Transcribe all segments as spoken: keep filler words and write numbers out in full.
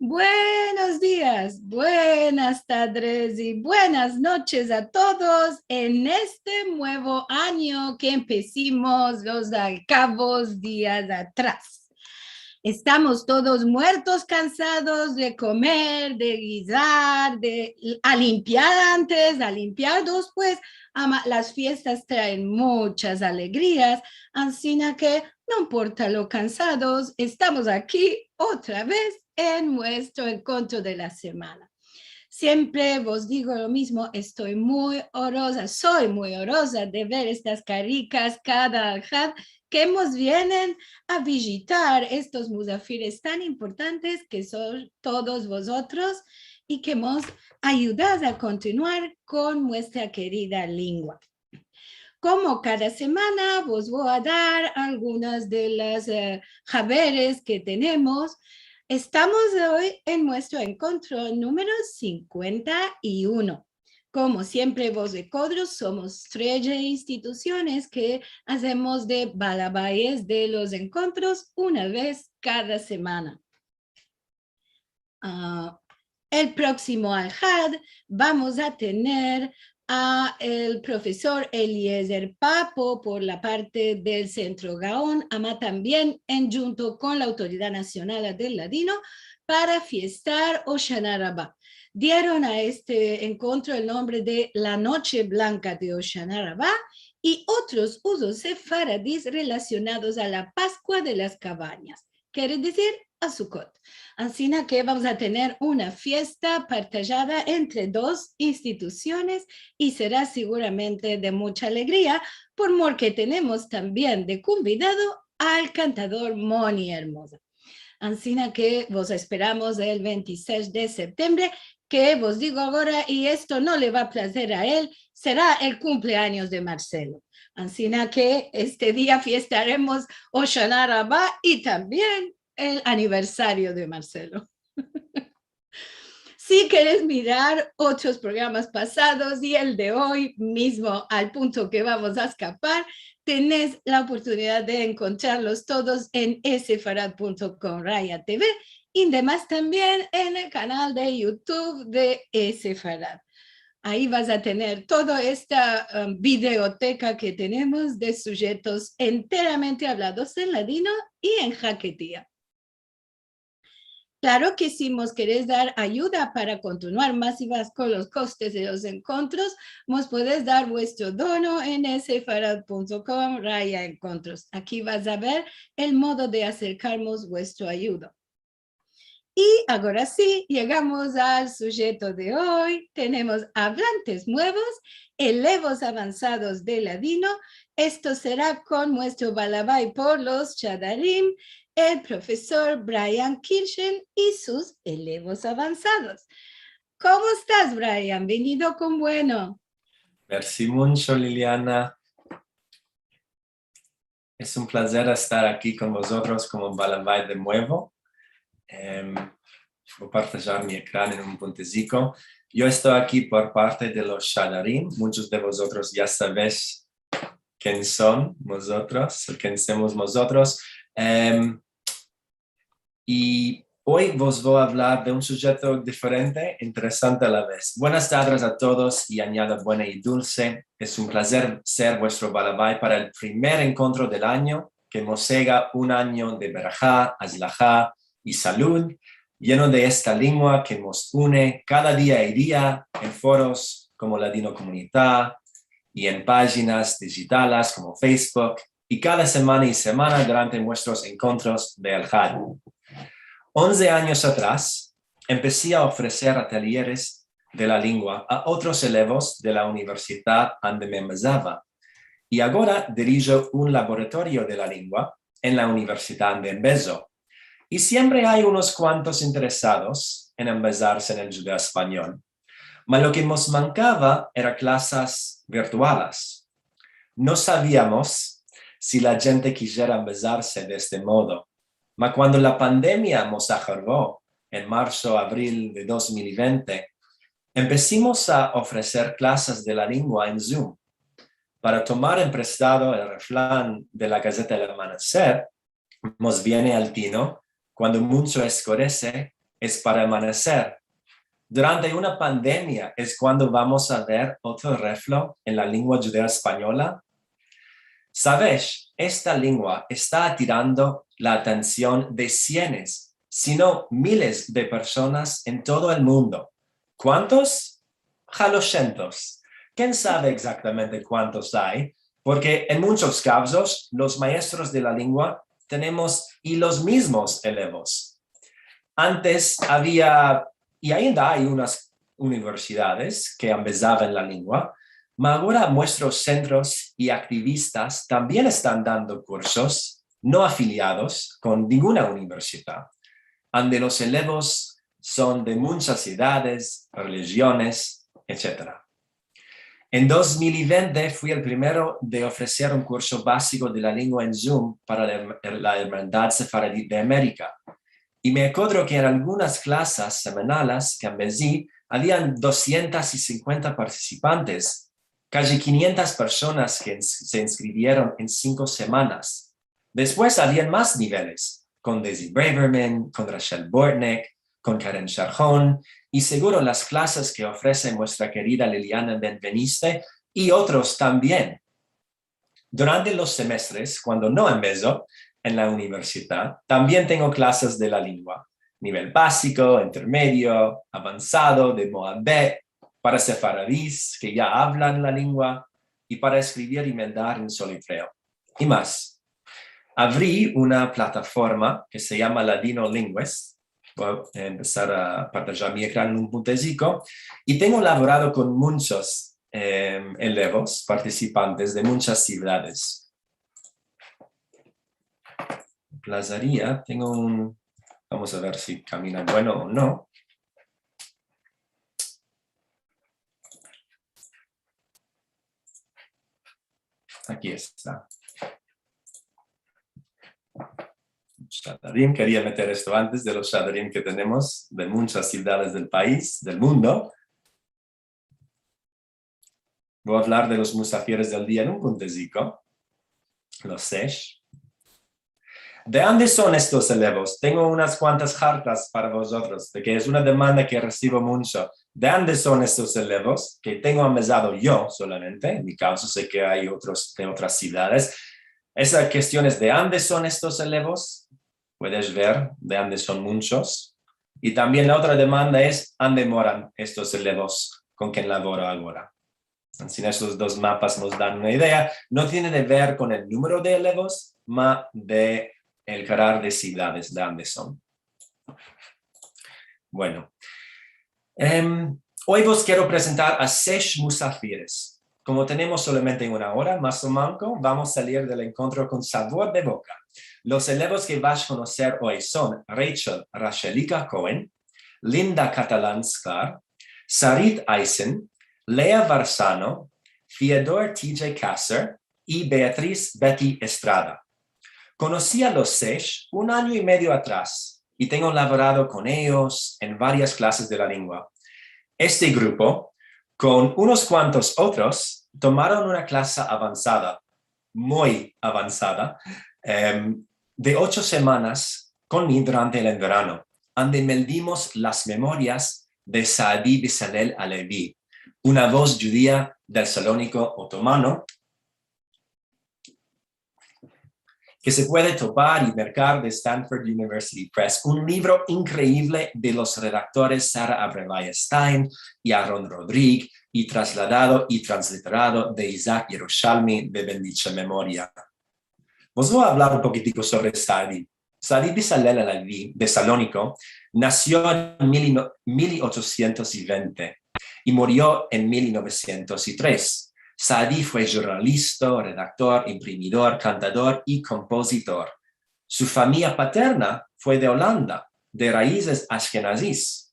Buenos dias, buenas tadres i buenas noches a todos en este muevo anyo ke empesimos los akavos dias atras. Estamos todos muertos, kansados de komer, de gizar, de a limpiar antes, a limpiar despues. Ama, las fiestas traen muchas alegrias, ansina ke no importa lo kansados, estamos aki otra vez en muestro enkontro de la semana. Siempre vos digo lo mizmo, esto muy oroza, so muy oroza de ver estas karikas kada alhad ke mos vienen a vijitar, estos muzafires tan importantes ke son todos vozotros i ke mos ayudas a kontinuar kon muestra kerida lingua. Komo kada semana, vos vo a dar algunas de las, eh, haberes ke tenemos. Estamos oy en muestro enkontro numero sinkuenta i uno. Komo siempre, vos rekodro, somos treze institusiones ke azemos de balabayes de los enkontros una vez kada semana. Ah, el proksimo alhad vamos a tener a el profesor Eliezer Papo por la parte del Sentro Gaon, ama tambien endjunto kon la Autoridad Nasional del Ladino para fiestar Oshana Raba. Dieron a este enkontro el nombre de la Noche Blanka de Oshana Raba i otros uzos sefaradis relasionados a la Paskua de las Kavanyas, kere dizir a Sukot. Ansina ke vamos a tener una fiesta partajada entre dos institusiones i sera seguramente de mucha alegria, por mor ke tenemos tambien de konvidado al kantador Moni Hermoza. Ansina ke vos esperamos el vente i sesh de septembre, ke vos digo agora, i esto no le va a plazer a el, sera el kumpleanyos de Marcelo. Ansina ke este dia fiestaremos Oshana Raba i tambien el aniversario de Marcelo. Si keres mirar otros programas pasados i el de oy mizmo, al punto ke vamos a eskapar, tenes la oportunidad de enkontrarlos todos en esefarad punto com raya TV i demas tambien en el kanal de YouTube de esefarad. Ayi vas a tener toda esta, um, videoteka ke tenemos de sujetos enteramente avlados en ladino i en haketia. Klaro ke si mos keres dar ayuda para kontinuar mas i mas kon los kostes de los enkontros, mos podes dar vuestro dono en esefarad punto com raya enkontros. Aki vas a ver el modo de aserkarmos vuestro ayudo. I agora si, yegamos al sujeto de oy. Tenemos avlantes muevos, elevos avansados de ladino. Esto sera kon muestro balabay por los shadarim, el profesor Brian Kirchen i sus elevos avansados. Komo estas, Brian? Venido kon bueno. Mersi muncho, Liliana. Es un plazer estar aki kon vozotros komo balabay de muevo. Em, vo a partajar mi ekran en un punteziko. Yo esto aki por parte de los shadarim. Munchos de vozotros ya saves ken son mozotros, o ken semos mozotros. Em, i oy vos vo a avlar de un sujeto diferente, interesante a la vez. Buenas tadres a todos i anyada buena i dulse. Es un plazer ser vuestro balabay para el primer enkontro del anyo, ke mos sega un anyo de beraha, azlaha i salud, yeno de esta lingua ke mos une kada dia i dia en foros komo Ladinokomunita i en pajinas dijitalas komo Facebook, i kada semana i semana durante muestros enkontros de alhad. Onze anyos atras, empesi a ofreser atalyeres de la lingua a otros elevos de la universidad ande me embezava, i agora dirijo un laboratorio de la lingua en la universidad ande embezo. I siempre ay unos kuantos interesados en embezarse en el djudeo-espanyol. Ma lo ke mos mankava era klasas virtualas. No saviamos si la djente kisiera embezarse de este modo. Ma kuando la pandemia mos aharvo en marso, avril de dos mil i vente, empesimos a ofreser klasas de la lingua en Zoom. Para tomar emprestado el refran de la Gazeta El Amaneser, mos viene al tino, kuando muncho eskorese, es para amaneser. Durante una pandemia es kuando vamos a ver otro reflo en la lengua djudeo-espanyola. Savesh, esta lengua esta atirando la atension de sienes, sino miles de personas en todo el mundo. Kuantos? Ha dosyentos. Ken save egzaktamente kuantos ay? Porke en munchos kavzos los maestros de la lengua tenemos i los mizmos elevos. Antes avia, i ainda ay unas universidades ke ambezavan la lengua, ma agora muestros sentros i aktivistas tambien estan dando kursos no afiliados kon ninguna universidad, ande los elevos son de munchas idades, relijiones, etsetera. En dos mil i vente fui el primero de ofreser un kurso baziko de la lengua en Zoom para la, la Ermandad Sefaradi de Amerika. I me akodro ke en algunas klasas semanales ke ambezi avian dosyentas i sinkuenta partisipantes, kaji kinyentas personas ke ins-, se inskrivieron en sinko semanas. Despues avian mas niveles, kon Daisy Braverman, kon Rachel Bortnick, kon Karen Charhon, i seguro las klasas ke ofrese muestra kerida Liliana Benveniste i otros tambien. Durante los semestres, kuando no ambezo en la universidad, tambien tengo klasas de la lengua, nivel baziko, intermedio, avansado, de Moabet, para sefaradis ke ya avlan la lengua, i para eskrivir i mandar en solitreo. I mas, avri una plataforma ke se yama Ladino Linguist. Vo a empesar a partajar mi ekran un punteziko. I tengo lavorado kon munchos, em, elevos, partisipantes de munchas sivdades. Plazaria, tengo un, vamos a ver si kamina bueno o no. Aki esta. Shadarim, keria meter esto antes de los shadarim ke tenemos de munchas sivdades del pais, del mundo. Vo a avlar de los musafires del dia en un punteziko. Los sesh. De ande son estos elevos? Tengo unas kuantas kartas para vozotros, de ke es una demanda ke resivo muncho. De ande son estos elevos? Ke tengo ambezado yo solamente, en mi kavzo se ke ay otros de otras sivdades. Esa kestion es, de ande son estos elevos? Puedes ver de ande son munchos. I tambien la otra demanda es, ande moran estos elevos kon ken lavoro agora? Ansi estos dos mapas mos dan una idea. No tiene de ver kon el numero de elevos, ma de el karar de sivdades de ande son. Bueno, em, oy vos kero prezentar a sesh musafires. Komo tenemos solamente una ora, mas o manko, vamos a salir del enkontro kon savor de boka. Los elevos ke vash a konoser oy son Rachel Rashelika Cohen, Linda Catalan Sklar, Sarit Eisen, Lea Varsano, Theodore T J Kasser i Beatriz Betty Estrada. Konosi a los sesh un anyo i medio atras i tengo lavorado kon eyos en varias klases de la lengua. Este grupo, kon unos kuantos otros, tomaron una klasa avansada, muy avansada, em, de ocho semanas kon mi durante el enverano, ande meldimos las memorias de Saadi Bezalel Halevi, una voz djudia del Salóniko otomano, ke se puede topar i merkar de Stanford University Press, un livro inkreivle de los redaktores Sarah Abrevaya Stein i Aaron Rodrigue, i trasladado i transliterado de Isaac Yerushalmi de bendicha memoria. Vos vo a avlar un pokitiko sovre Saadi. Saadi Bezalel Halevi de Salóniko nasio en mil i no-, mil ochosientos i vente i murio en mil novesientos i tres. Saadi fue jurnalista, redaktor, imprimidor, kantador i kompozitor. Su famiya paterna fue de Olanda, de raizes ashkenazis.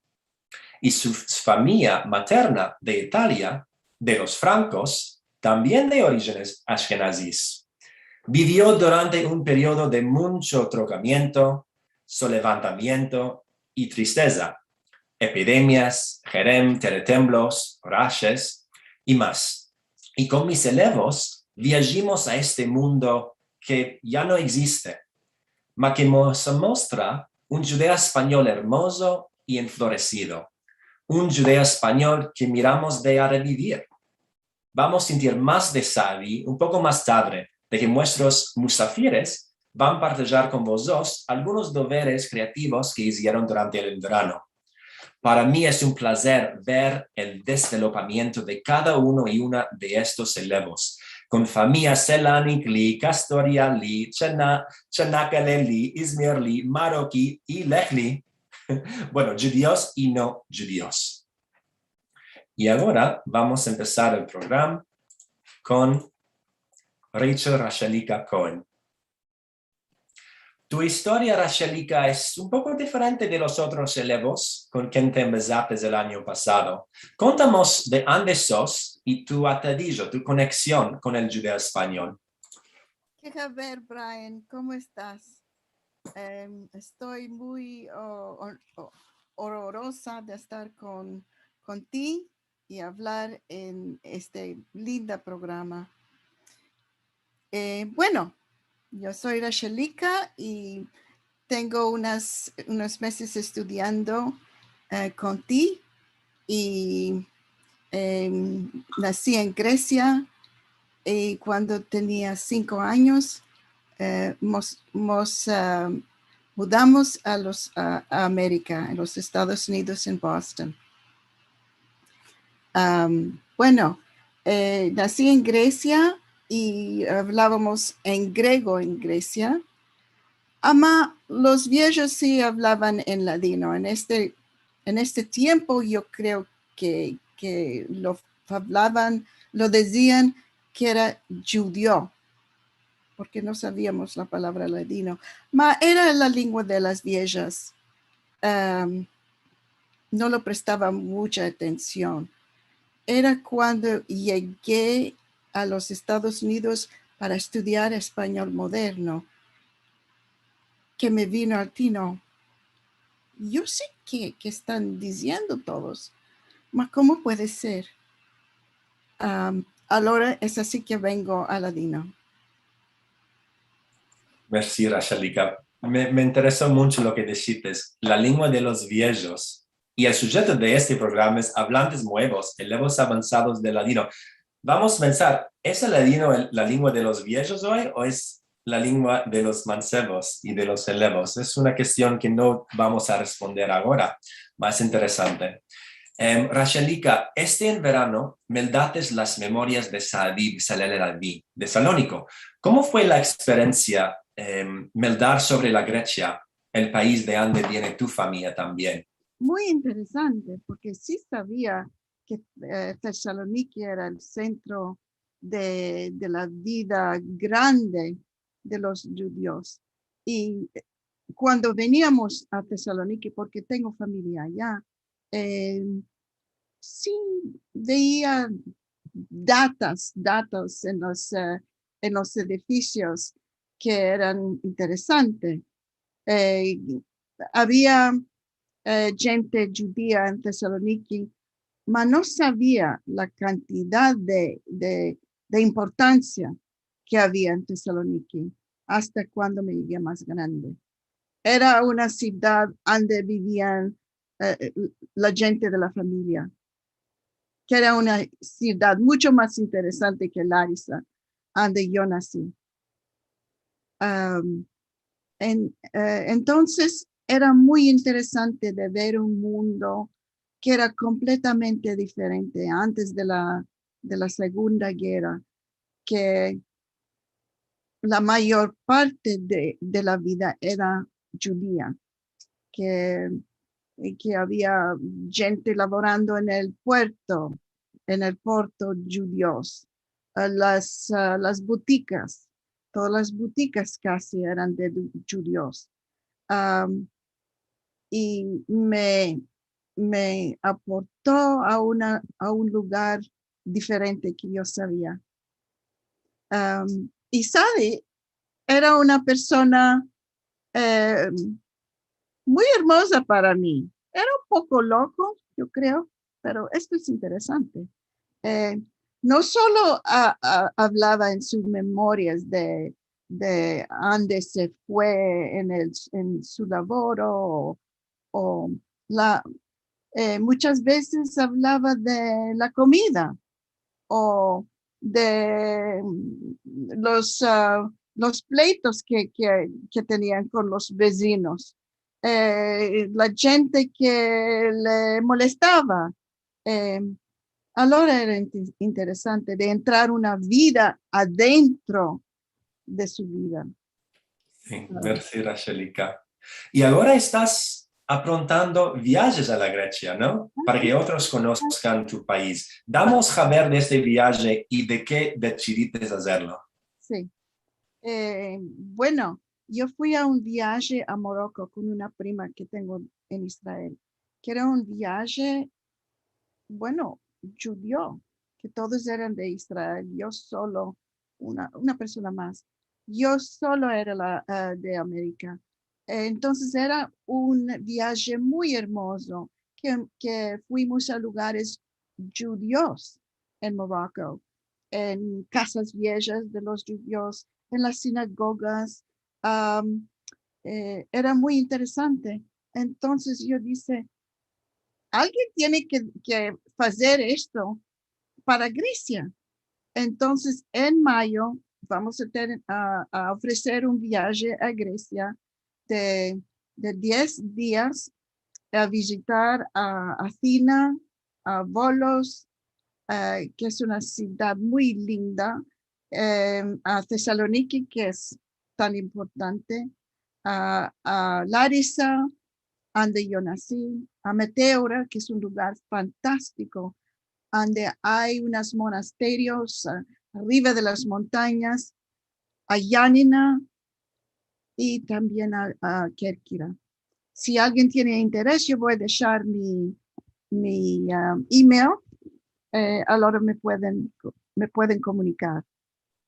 I su famiya materna de Italia, de los frankos, tambien de orijines ashkenazis. Bivio durante un periodo de muncho trokamiento, solevantamiento i tristeza, epidemias, herem, teretemblos, rashes i mas. I kon mis elevos viajimos a este mundo ke ya no egziste, ma ke mos mostra un djudeo-espanyol ermozo i enfloresido. Un djudeo-espanyol ke miramos de arevivir. Vamos a sintir mas de Saadi un poko mas tadre, de ke muestros musafires van partejar kon vozotros algunos doveres kreativos ke izieron durante el verano. Para mi es un plazer ver el desvelopamiento de kada uno i una de estos elevos, kon famiya Selanikli, Kastoriali, Chana-, Chanakkaleli, Izmirli, Maroki i Lehli. Bueno, djudios i no djudios. I agora vamos a empesar el programa kon Rachel Rashelika Cohen. Tu istoria, Rashelika, es un poko diferente de los otros elevos kon ken te embezates el anyo pasado. Kontamos de ande sos i tu atadijo, tu koneksion kon el djudeo-espanyol. Ke haber, Brian, komo estas? Em, esto muy o-, o-, o-, onoroza de estar kon, kon ti i avlar en este lindo programa. Eh, bueno, yo so Rashelika i tengo unas, unos mezes estudiando, eh, kon ti i, em, nasi en Gresia i kuando tenia sinko anyos, eh, mos, mos, ah, mudamos a los, a, a Amerika, a los Estados Unidos, en Boston. Am, bueno, eh, nasi en Gresia i avlavamos en grego en Gresia, ama los viejos si avlavan en ladino. En este, en este tiempo yo kreo ke, ke lo avlavan, lo dizian ke era djudio, porke no saviamos la palavra ladino. Ma era la lengua de las viejas. Am, no lo prestava mucha atension. Era kuando yege a los Estados Unidos para estudiar espanyol moderno ke me vino al tino. Yo se ke, ke estan diziendo todos, ma komo puede ser? Am, alora es ansi ke vengo a ladino. Mersi, Rashelika. Me, me intereso muncho lo ke dishites, la lengua de los viejos. I el sujeto de este programa es avlantes muevos, elevos avansados de ladino. Vamos a pensar, es el ladino el, la lengua de los viejos oy o es la lengua de los mansevos i de los elevos? Es una kestion ke no vamos a responder agora, ma es interesante. Em, Rashelika, este en verano me ldates las memorias de Saadi, Bezalel Saadi, de Saloniko. Komo fue la eksperensia, em, meldar sovre la Gresia, el pais de ande viene tu famiya tambien? Muy interesante, porke si savia ke, eh, Tesaloniki era el sentro de, de la vida grande de los djudios. I, eh, kuando veniamos a Tesaloniki, porke tengo famiya aya, eh, si veia datas, datas en los, eh, en los edifisios ke eran interesantes. Eh, avia, eh, djente djudia en Tesaloniki, ma no savia la kantidad de, de, de importansia ke avia en Tesaloniki asta kuando me yege mas grande. Era una sivdad ande bivian, eh, la djente de la famiya, ke era una sivdad muncho mas interesante ke Larisa, ande yo nasi. Am, en, eh, entonses, era muy interesante de ver un mundo ke era kompletamente diferente antes de la, de la Segunda Gerra, ke la mayor parte de, de la vida era djudia, ke, ke avia djente lavorando en el puerto, en el puerto djudios, eh, las, eh, las butikas, todas las butikas kasi eran de dju-, djudios. Am, i me, me aporto a una, a un lugar diferente ke yo savia. Am, i Saadi era una persona, eh, muy ermoza para mi. Era un poko loko, yo kreo, pero esto es interesante. Eh, no solo a-, a-, avlava en sus memorias de, de ande se fue en el, en su lavoro o, o, la, eh, muchas vezes avlava de la komida o de, mm, los, ah, los pleitos ke, ke, ke tenian kon los vezinos, eh, la djente ke le molestava. Eh, alora era inte-, interesante de entrar una vida adentro de su vida. Si, mersi, Rashelika. I agora estas aprontando viajes a la Gresia, no? Para ke otros konoskan tu pais. Damos a ver de este viaje i de ke desidites azerlo. Si. Eh, bueno, yo fui a un viaje a Moroko kon una prima ke tengo en Israel, ke era un viaje, bueno, djudio, ke todos eran de Israel, yo solo, una, una persona mas. Yo solo era la, ah, de Amerika. Eh, entonses era un viaje muy ermozo, ke, ke fuimos a lugares djudios en Moroko, en kazas viejas de los djudios, en las sinagogas. Am, eh, era muy interesante. Entonses yo dise, alguien tiene ke, ke azer esto para Gresia. Entonses, en mayo vamos a ten-, a, a ofreser un viaje a Gresia de, de diez dias a vizitar a Atina, a Volos, eh, ke es una sivdad muy linda, eh, a Tesaloniki, ke es tan importante, a, a Larisa, ande yo nasi, a Meteora, ke es un lugar fantastiko, ande ay unos monasterios, ah, arriva de las montanyas, a Yanina i tambien a, a Kerkira. Si alguien tiene interes, yo vo a deshar mi, mi, ah, email, eh, alora me pueden, me pueden komunikar.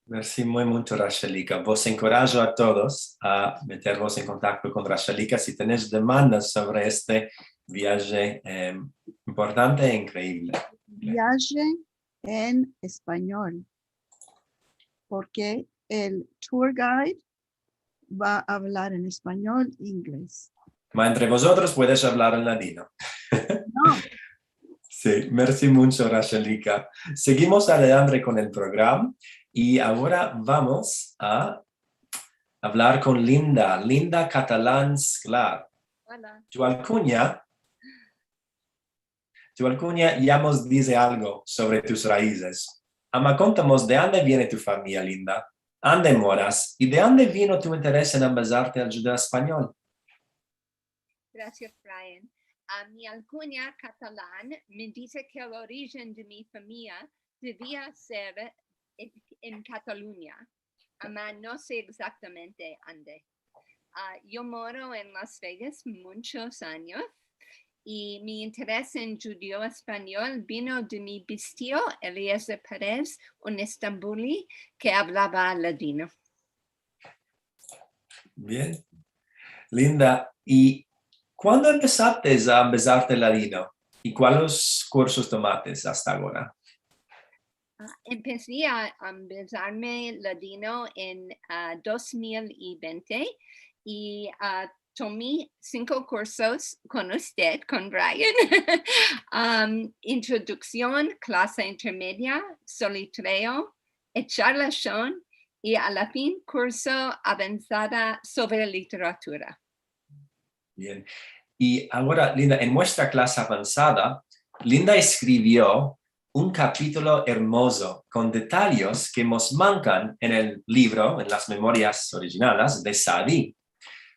Mersi muy muncho, Rashelika. Vos enkorajo a todos a metervos en kontakto kon Rashelika si tenesh demandas sovre este viaje, em, importante e inkreivle. Viaje en espanyol, porke el tour guide va a avlar en espanyol e inglez. Ma entre vozotros puedesh avlar en ladino. No. Si, mersi muncho, Rashelika. Seguimos adelante kon el programa i agora vamos a avlar kon Linda, Linda Katalan Sklar. Hola. Tu alkunya, tu alkunya ya mos dize algo sovre tus raizes. Ama kontamos de ande viene tu famiya, Linda, ande moras i de ande vino tu interes en ambezarte al djudeo-espanyol. Grasias, Brian. A, mi alkunya Katalan me dize ke el orijen de mi famiya devia ser en, en Katalunya, ama no se egzaktamente ande. A, yo moro en Las Vegas munchos anyos i mi interes en djudeo-espanyol vino de mi bistiyo, Eliezer Perez, un estambuli ke avlava ladino. Bien. Linda, i kuando empesates a ambezarte ladino? I kualos kursos tomates asta agora? A, empesi a ambezarme ladino en, a, dos mil i vente i, a, tomi sinko kursos kon usted, kon Brian. Am, introduksion, klase intermedia, solitreo, echar lashon i a la fin kurso avansada sovre literatura. Bien. I agora, Linda, en muestra klase avansada, Linda eskrivio un kapitulo ermozo kon detalyes ke mos mankan en el livro, en las memorias orijinalas de Saadi.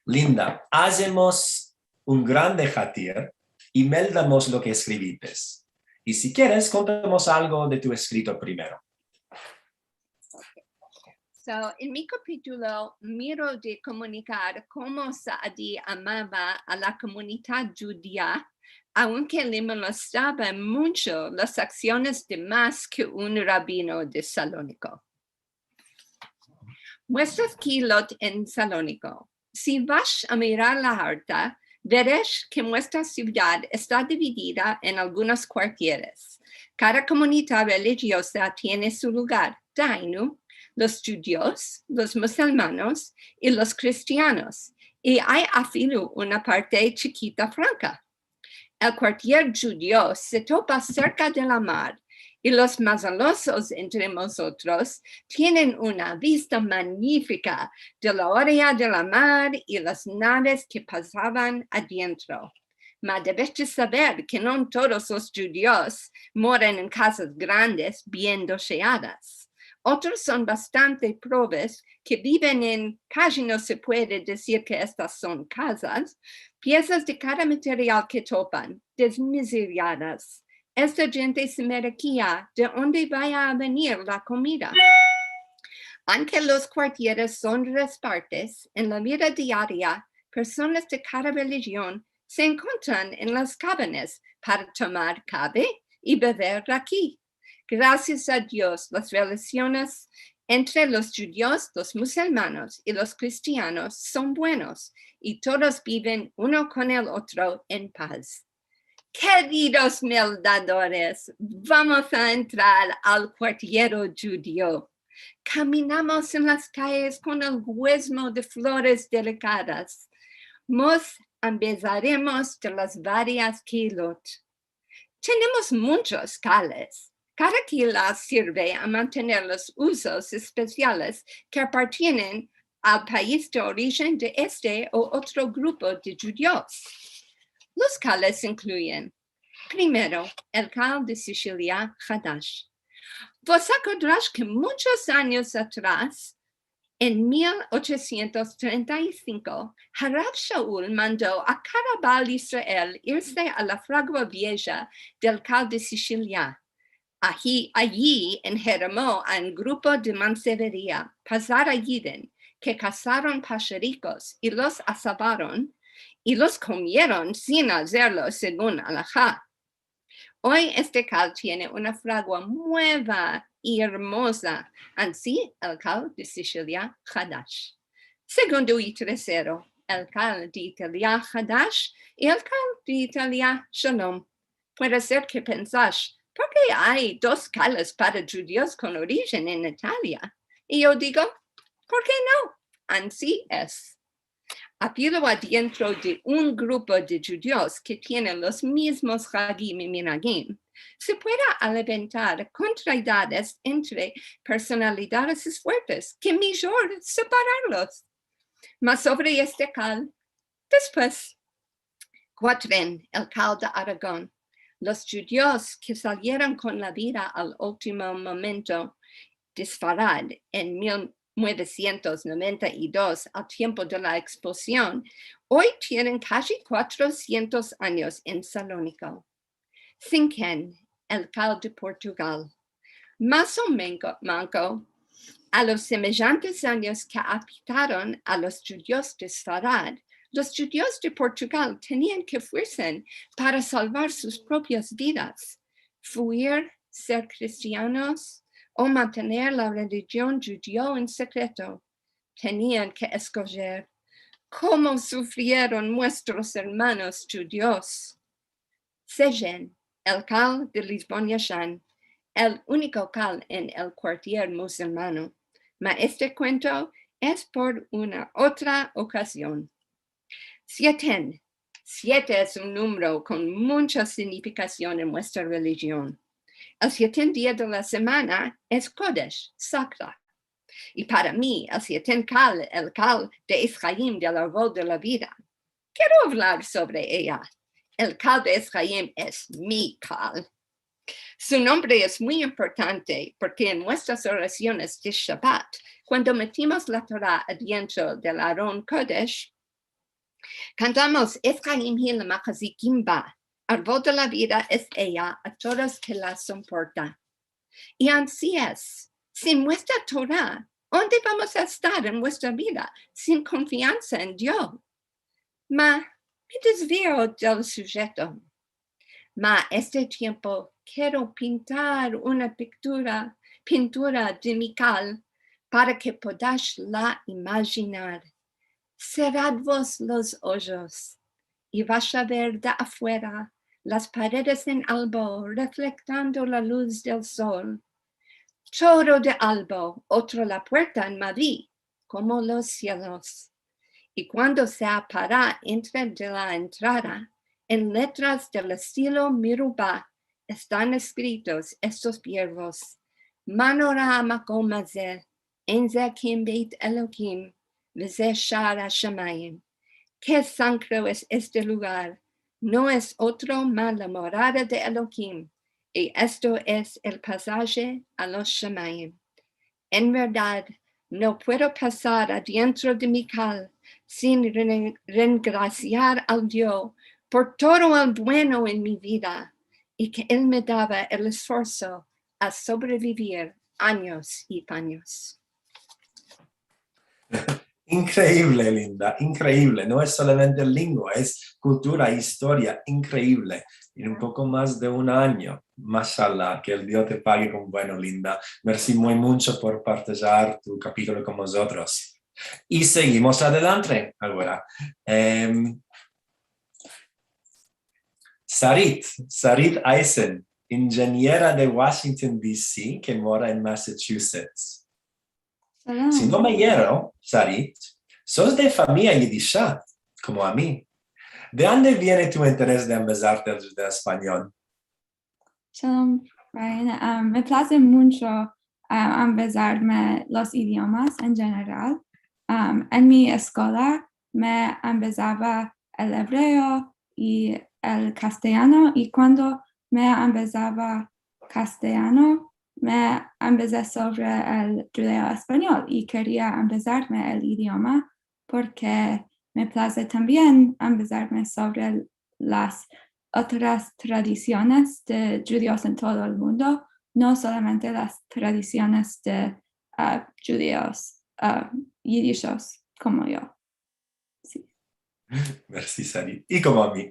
Linda, azemos un grande hatir i meldamos lo ke eskrivites. I si keres, kontamos algo de tu eskrito primero. So, en mi kapitulo miro de komunikar komo Saadi amava a la komunidad djudia, aunke le molestava muncho las aksiones de mas ke un rabino de Saloniko. Muestras ki lot en Saloniko. Si vash a mirar la harta, veresh ke muestra sivdad esta dividida en algunos kuartieres. Kada komunidad relijioza tiene su lugar, dainu, los djudios, los musulmanos i los kristianos, i ay afilu una parte chikita franka. El kuartier djudio se topa serka de la mar, i los mazalosos entre mozotros tienen una vista manyifika de la oria de la mar i las naves ke pasavan adientro. Ma deves de saver ke no todos los djudios moran en kazas grandes, bien docheadas. Otros son bastante proves ke biven en, kaji no se puede dizir ke estas son kazas, piesas de kada material ke topan, desmizeriadas. Esta djente se merekia de onde vaya a venir la komida. Anke los kuartieres son respartes, en la vida diaria, personas de kada relijion se enkontran en las kabanas para tomar kave i bever raki. Grasias a Dios, las relasiones entre los djudios, los musulmanos i los kristianos son buenos, i todos biven uno kon el otro en paz. Keridos meldadores, vamos a entrar al kuartiero djudio. Kaminamos en las kayes kon el gozmo de flores delikadas. Mos ambezaremos de las varias kehilot. Tenemos munchos kales. Kada kehila sirve a mantener los uzos espesiales ke apartienen al pais de orijen de este o otro grupo de djudios. Los kales inkluyen, primero, el kal de Sicilia Hadash. Vos akodrash ke munchos anyos atras, en mil ochosientos trenta i sinko, Harav Shaul mando a kada Baal Israel irse a la fragua vieja del kal de Sicilia. Ayi, ayi enheremo a un grupo de manseveria, pazar a Yiden, ke kazaron pasharikos i los asavaron, i los komieron sin azerlo segun alaha. Oy este kal tiene una fragua mueva i ermoza, ansi el kal de Sicilia Hadash. Segundo i tersero, el kal de Italia Hadash i el kal de Italia Shalom. Puede ser ke pensash, "Por ke ay dos kales para djudios kon orijen en Italia?" I yo digo, "Por ke no? Ansi es." Apilo adientro de un grupo de djudios ke tienen los mizmos hagim i minagim, se puede alevantar kontraridades entre personalidades fuertes, ke mijor separarlos. Mas sovre este kal, despues, kuatren, el kal de Aragon. Los djudios ke salieron kon la vida al ultimo momento de Sfarad en mil novesientos noventa i dos, al tiempo de la ekspulsion, oy tienen kaji kuatrosientos anyos en Saloniko. Sinken, el kal de Portugal. Mas o menko, manko, a los semejantes anyos ke afektaron a los djudios de Sfarad, los djudios de Portugal tenian ke fuerzarse para salvar sus propias vidas, fuir, ser kristianos o mantener la relijion djudio en sekreto. Tenian ke eskojer. Komo sufrieron muestros ermanos djudios! Sejen, el kal de Lisbon Yashan, el uniko kal en el kuartier musulmano. Ma este kuento es por una otra okazion. Sieten. Siete es un numero kon muncha signifikasion en muestra relijion. El sieten dia de la semana es Kodesh, sagra. I para mi, el sieten kal, el kal de Efraim del arbol de la vida. Kero avlar sovre eya. El kal de Efraim es mi kal. Su nombre es muy importante porke en muestras orasiones de Shabat, kuando metimos la Tora adientro del Aron Kodesh, kantamos, "Efraim hi lemachazikimba", arbol de la vida es eya a todos ke la soporta. I ansi es, sin muestra Tora, onde vamos a estar en muestra vida sin konfiansa en Dio? Ma, me desvio del sujeto. Ma este tiempo kero pintar una piktura, pintura de mi kal, para ke podash la imajinar. Serad vos los ojos, i vash a ver de afuera las paredes en albo reflektando la luz del sol. Todo de albo, otro la puerta en mavi, komo los sielos. I kuando se apara entre de la entrada, En letras del estilo miruba estan eskritos estos biervos: Mano ra amakom aze, en ze akim beit Elokim, veze sha'ar ashamayim. Ke sankro es este lugar! No es otro ma la morada de Elokim, i esto es el pasaje a los shamayim. En verdad, no puedo pasar adientro de mi kal sin ren-, rengrasiar al Dio por todo el bueno en mi vida i ke El me dava el esforso a sobrevivir anyos i panyos. Inkreivle, Linda, inkreivle. No es solamente lengua, es kultura, istoria, inkreivle. En un poko mas de un anyo. Mashallah, ke el Dio te page kon bueno, Linda. Mersi muy muncho por partajar tu kapitulo kon mozotros. I segimos adelante agora. Em, Sarit, Sarit Eisen, injeniera de Washington, D C, ke mora en Massachusetts. Shalom. Si no me yerro, Sarit, sos de famiya yidisha, komo a mi. De ande viene tu interes de ambezarte el judeo-espanyol? Shalom, Brian. Um, me plaze muncho, um, ambezarme los idiomas en jeneral. Um, en mi eskola me ambezava el ebreo i el kastelyano, i kuando me ambezava kastelyano, me ambeze sovre el judeo-espanyol i keria ambezarme el idioma porke me plaze tambien ambezarme sovre las otras tradisiones de djudios en todo el mundo, no solamente las tradisiones de, ah, djudios, ah, yidishos komo yo. Si. Mersi, Sarit. I komo a mi.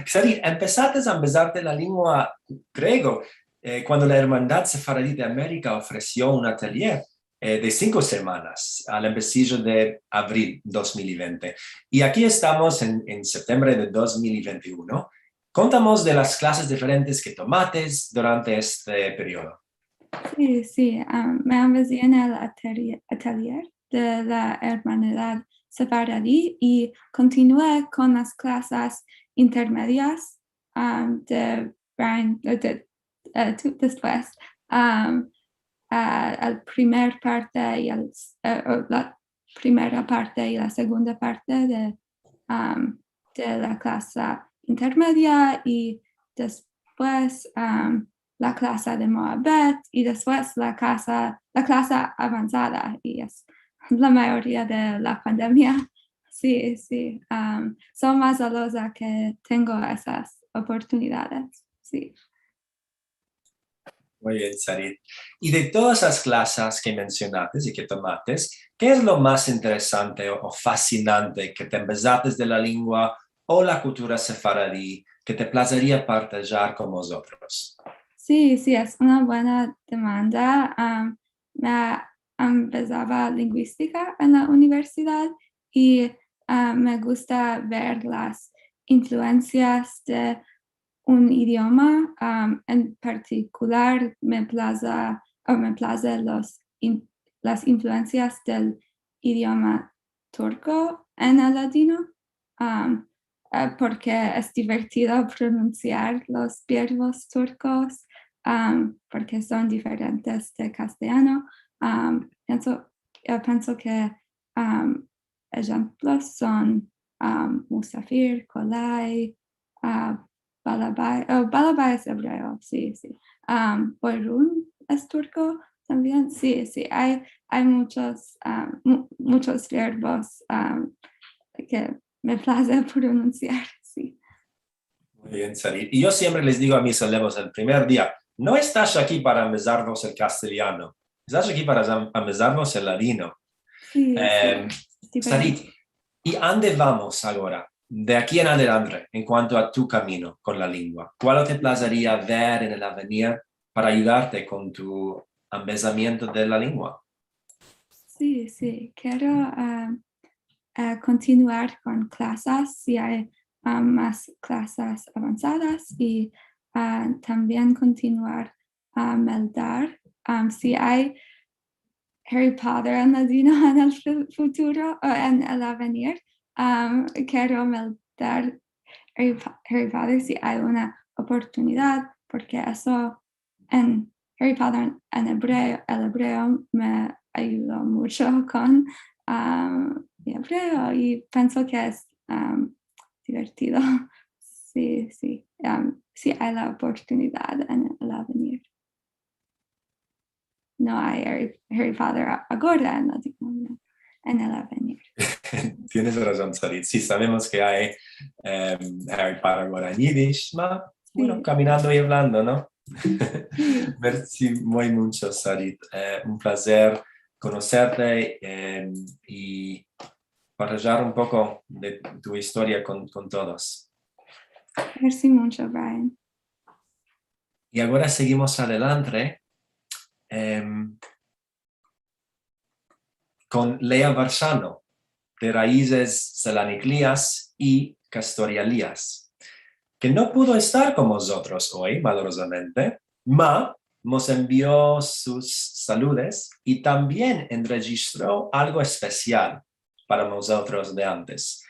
Sarit, empesates a ambezarte la lengua grego, eh, kuando la Ermandad Sefaradi de Amerika ofresio un atelier, eh, de sinko semanas al empesijo de avril dos mil i vente. I aki estamos en, en septembre de dos mil i vente i uno. Kontamos de las klases diferentes ke tomates durante este periodo. Si, si, ah, me ambezi en el ateli-, atelier de la Ermandad Sefaradi i kontinué kon las klasas intermedias, ah, de, de, eh, tu-, despues, ah, ah, el primer parte i el, eh, o la primera parte i la segunda parte de, um, de la klasa intermedia i despues, um, la klasa de Moabet i despues la klasa, la klasa avansada, i es la mayoria de la pandemia. Si, si. Um, so mas zeloza ke tengo esas oportunidades. Si. Muy bien, Sarit. I de todas las klasas ke mensionates i ke tomates, ke es lo mas interesante o, o fasinante ke te ambezates de la lengua o la kultura sefaradi ke te plazeria partajar kon mozotros? Si, si, es una buena demanda. Um, me ambezava linguistika en la universidad i, ah, me gusta ver las influensias de un idioma, um, en partikular me plaza, o me plaze los in-, las influensias del idioma turko en el ladino, um, eh, porke es divertido pronunsiar los biervos turkos, um, porke son diferentes de kastelyano. Um, penso, eh, penso ke, um, enshemplos son, um, musafir, kolay, ah, balabay, oh, balabay es ebreo, si, si. Um, boyrun es turko tambien, si, si. Ay, ay muchos, ah, mu-, muchos biervos, ah, ke me plaze pronunsiar, si. Muy bien, Sarit. I yo siempre les digo a mis alumnos el primer dia, no estas aki para ambezarvos el kastelyano, estas aki para am-, ambezarvos el ladino. Si, Em, si. Esto Sarit, i ande vamos agora, de aki en adelante, en kuanto a tu kamino kon la lengua? Kual te plazeria ver en el avenir para ayudarte kon tu ambezamiento de la lengua? Si, si. Kero, ah, ah, kontinuar kon klasas, si ay, ah, mas klasas avansadas, i, ah, tambien kontinuar a meldar, um, si ay Harry Potter en ladino en el fu-, futuro o en el avenir. Um, kero meldar Harry, Harry Potter si ay una oportunidad, porke esto en Harry Potter en ebreo, el ebreo me ayudo muncho kon, am, mi ebreo i pienso ke es, am, divertido. Si, si, am, si ay la oportunidad en el avenir. No ay Harry, Harry Potter a-, agora, no, no, no, en el avenir. Tienes razon, Sarit. Si, savemos ke ay, em, Harry Potter agora en Yiddish, ma, bueno, kaminando i avlando, no? Si. Mersi muy muncho, Sarit. Eh, un plazer konoserte, em, i partajar un poko de tu istoria kon, kon todos. Mersi muncho, Brian. I agora segimos adelantre, em, kon Lea Varsano, de raizes selaniklias i kastorialias, ke no pudo estar kon mozotros oy, malorozamente, ma mos envio sus saludes i tambien enrejistro algo espesial para mozotros de antes.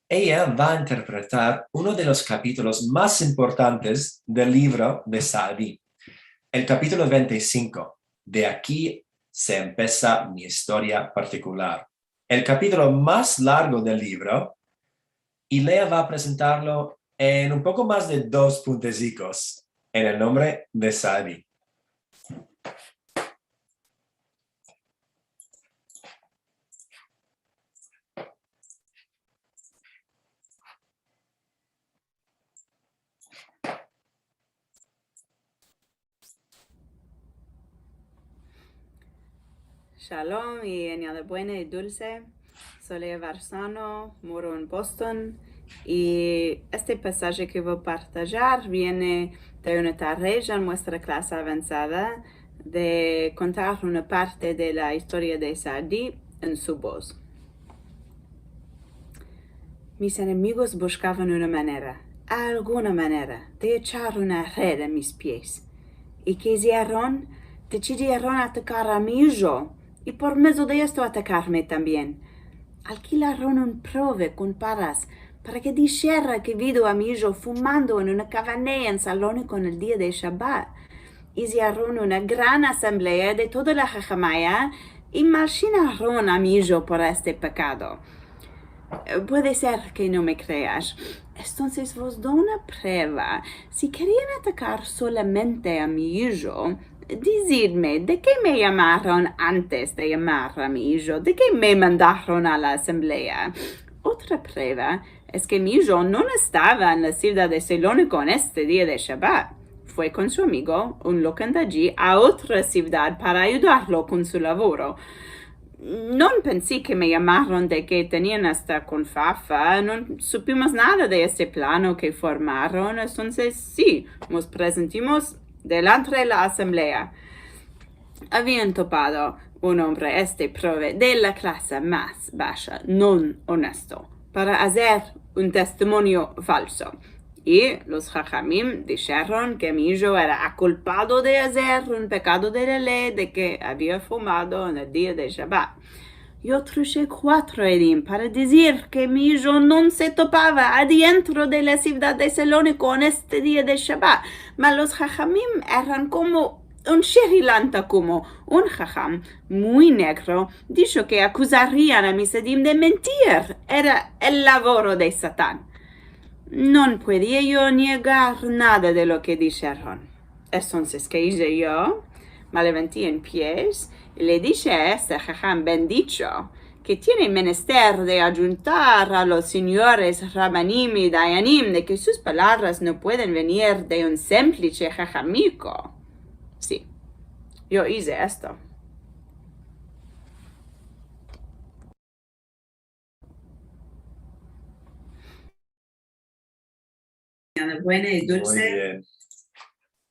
Eya va a interpretar uno de los kapitolos mas importantes del livro de Saadi, el kapitolo vente i sinko, De aki se empesa mi istoria partikular, el kapitolo mas largo del livro, i Lea va a prezentarlo en un poko mas de dos puntezikos, en el nombre de Saadi. Shalom i en Yalda Buena i Dulse. So Lea Varsano, moro en Boston, i este pasaje ke vo a partajar viene de una tarea en muestra klase avansada de kontar una parte de la istoria de Saadi en su boz. Mis enemigos bushkavan una manera, alguna manera, de echar una red a mis pies. I ke iziaron? Desidieron atakar a mi ijo, i por medio de esto atakarme tambien. Alkilaron un prove kon paras, para ke dishera ke vido a mi ijo fumando en una kavaneya en Saloniko en el dia de Shabat. Iziaron una gran asamblea de toda la hajamaya i malshinaron a mi ijo por este pekado. Eh, puede ser ke no me kreas. Entonses vos do una prueva. Si kerian atakar solamente a mi ijo, dizidme, de ke me yamaron antes de yamar a mi ijo? De ke me mandaron a la asamblea? Otra prueva es ke mi ijo no estava en la sivdad de Saloniko en este dia de Shabat. Fue kon su amigo, un lokandaji, a otra sivdad para ayudarlo kon su lavoro. No pensi ke me yamaron de ke tenian esta konfafa, no supimos nada de este plano ke formaron, entonses si, mos prezentimos delantre de la asamblea. Avian topado un ombre, este prove de la klase mas basha, non onesto, para azer un testimonio falso. I los hajamim disheron ke mi ijo era akulpado de azer un pekado de la ley de ke avia fumado en el dia de Shabat. Yo trushe kuatro edim para dizir ke mi ijo no se topava adientro de la sivdad de Saloniko en este dia de Shabat, ma los hajamim eran komo un sherilan Takumo, un hajam muy negro, disho ke akuzarian a mis edim de mentir, era el lavoro de Satan. No puedia yo negar nada de lo ke disheron. Entonses, ke ize yo? Me levanti en pies i le dishe a este hajam ben disho ke tiene menester de ayuntar a los sinyores rabanim i dayanim de ke sus palavras no pueden venir de un simplishe hajamiko. Si, yo ize esto. Buena i dulse. Muy bien.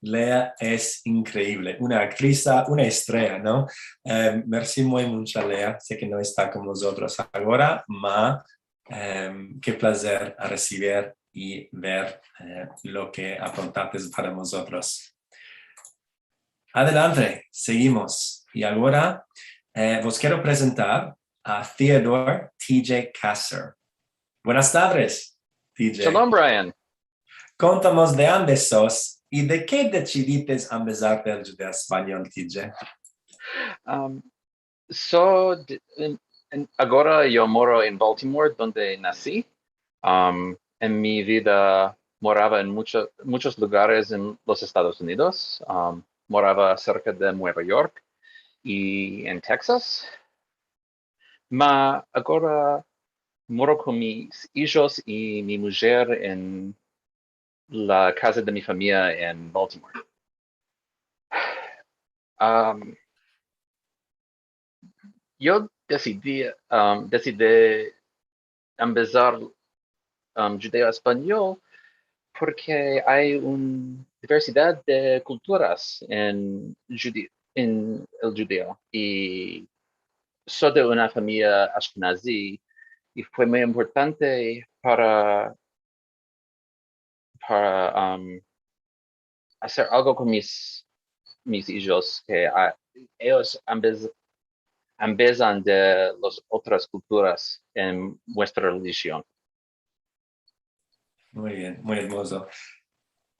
Lea es inkreivle, una aktrisa, una estrela, no? Eh, mersi muy muncho, Lea. Se ke no esta kon mozotros agora, ma, em, ke plazer a resivir i ver, eh, lo ke aprontates para mozotros. Adelantre, segimos. I agora, eh, vos kero prezentar a Theodore T J Kasser. Buenas tardes. Shalom, Brian. Kontamos de ande sos i de ke desidites ambezarte al djudeo-espanyol, T J. Am, so, de, en, en, agora yo moro en Baltimore, donde nasi. Am, en mi vida morava en mucho, muchos lugares en los Estados Unidos. Am, morava serka de Nueva York i en Texas. Ma agora moro kon mis ijos i mi mujer en la kaza de mi famiya en Baltimore. Am, yo desidi, am, desidi ambezar, am, djudeo-espanyol porke ay una diversidad de kulturas en djudi-, en el djudeo. I so de una famiya ashkenazi i fue muy importante para, para, am, azer algo kon mis, mis ijos ke, a, eyos ambez-, ambezan de las otras kulturas en muestra relijion. Muy bien, muy ermozo.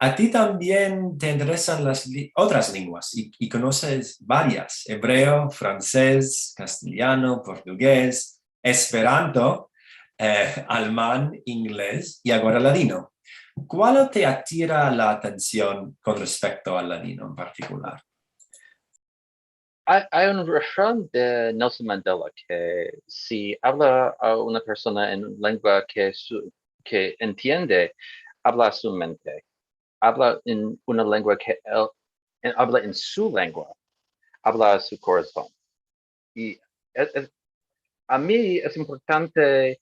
A ti tambien te interesan las li-, otras lenguas i, i konoses varias: ebreo, fransez, kastelyano, portuguez, esperanto, eh, alman, inglez i agora ladino. Kual te atira la atension kon respekto al ladino en partikular? Ay, ay un refran de Nelson Mandela ke si avla a una persona en lengua ke su, ke entiende, avla su mente. Avla en una lengua ke el, en, avla en su lengua, avla su korason. I es, es, a mi es importante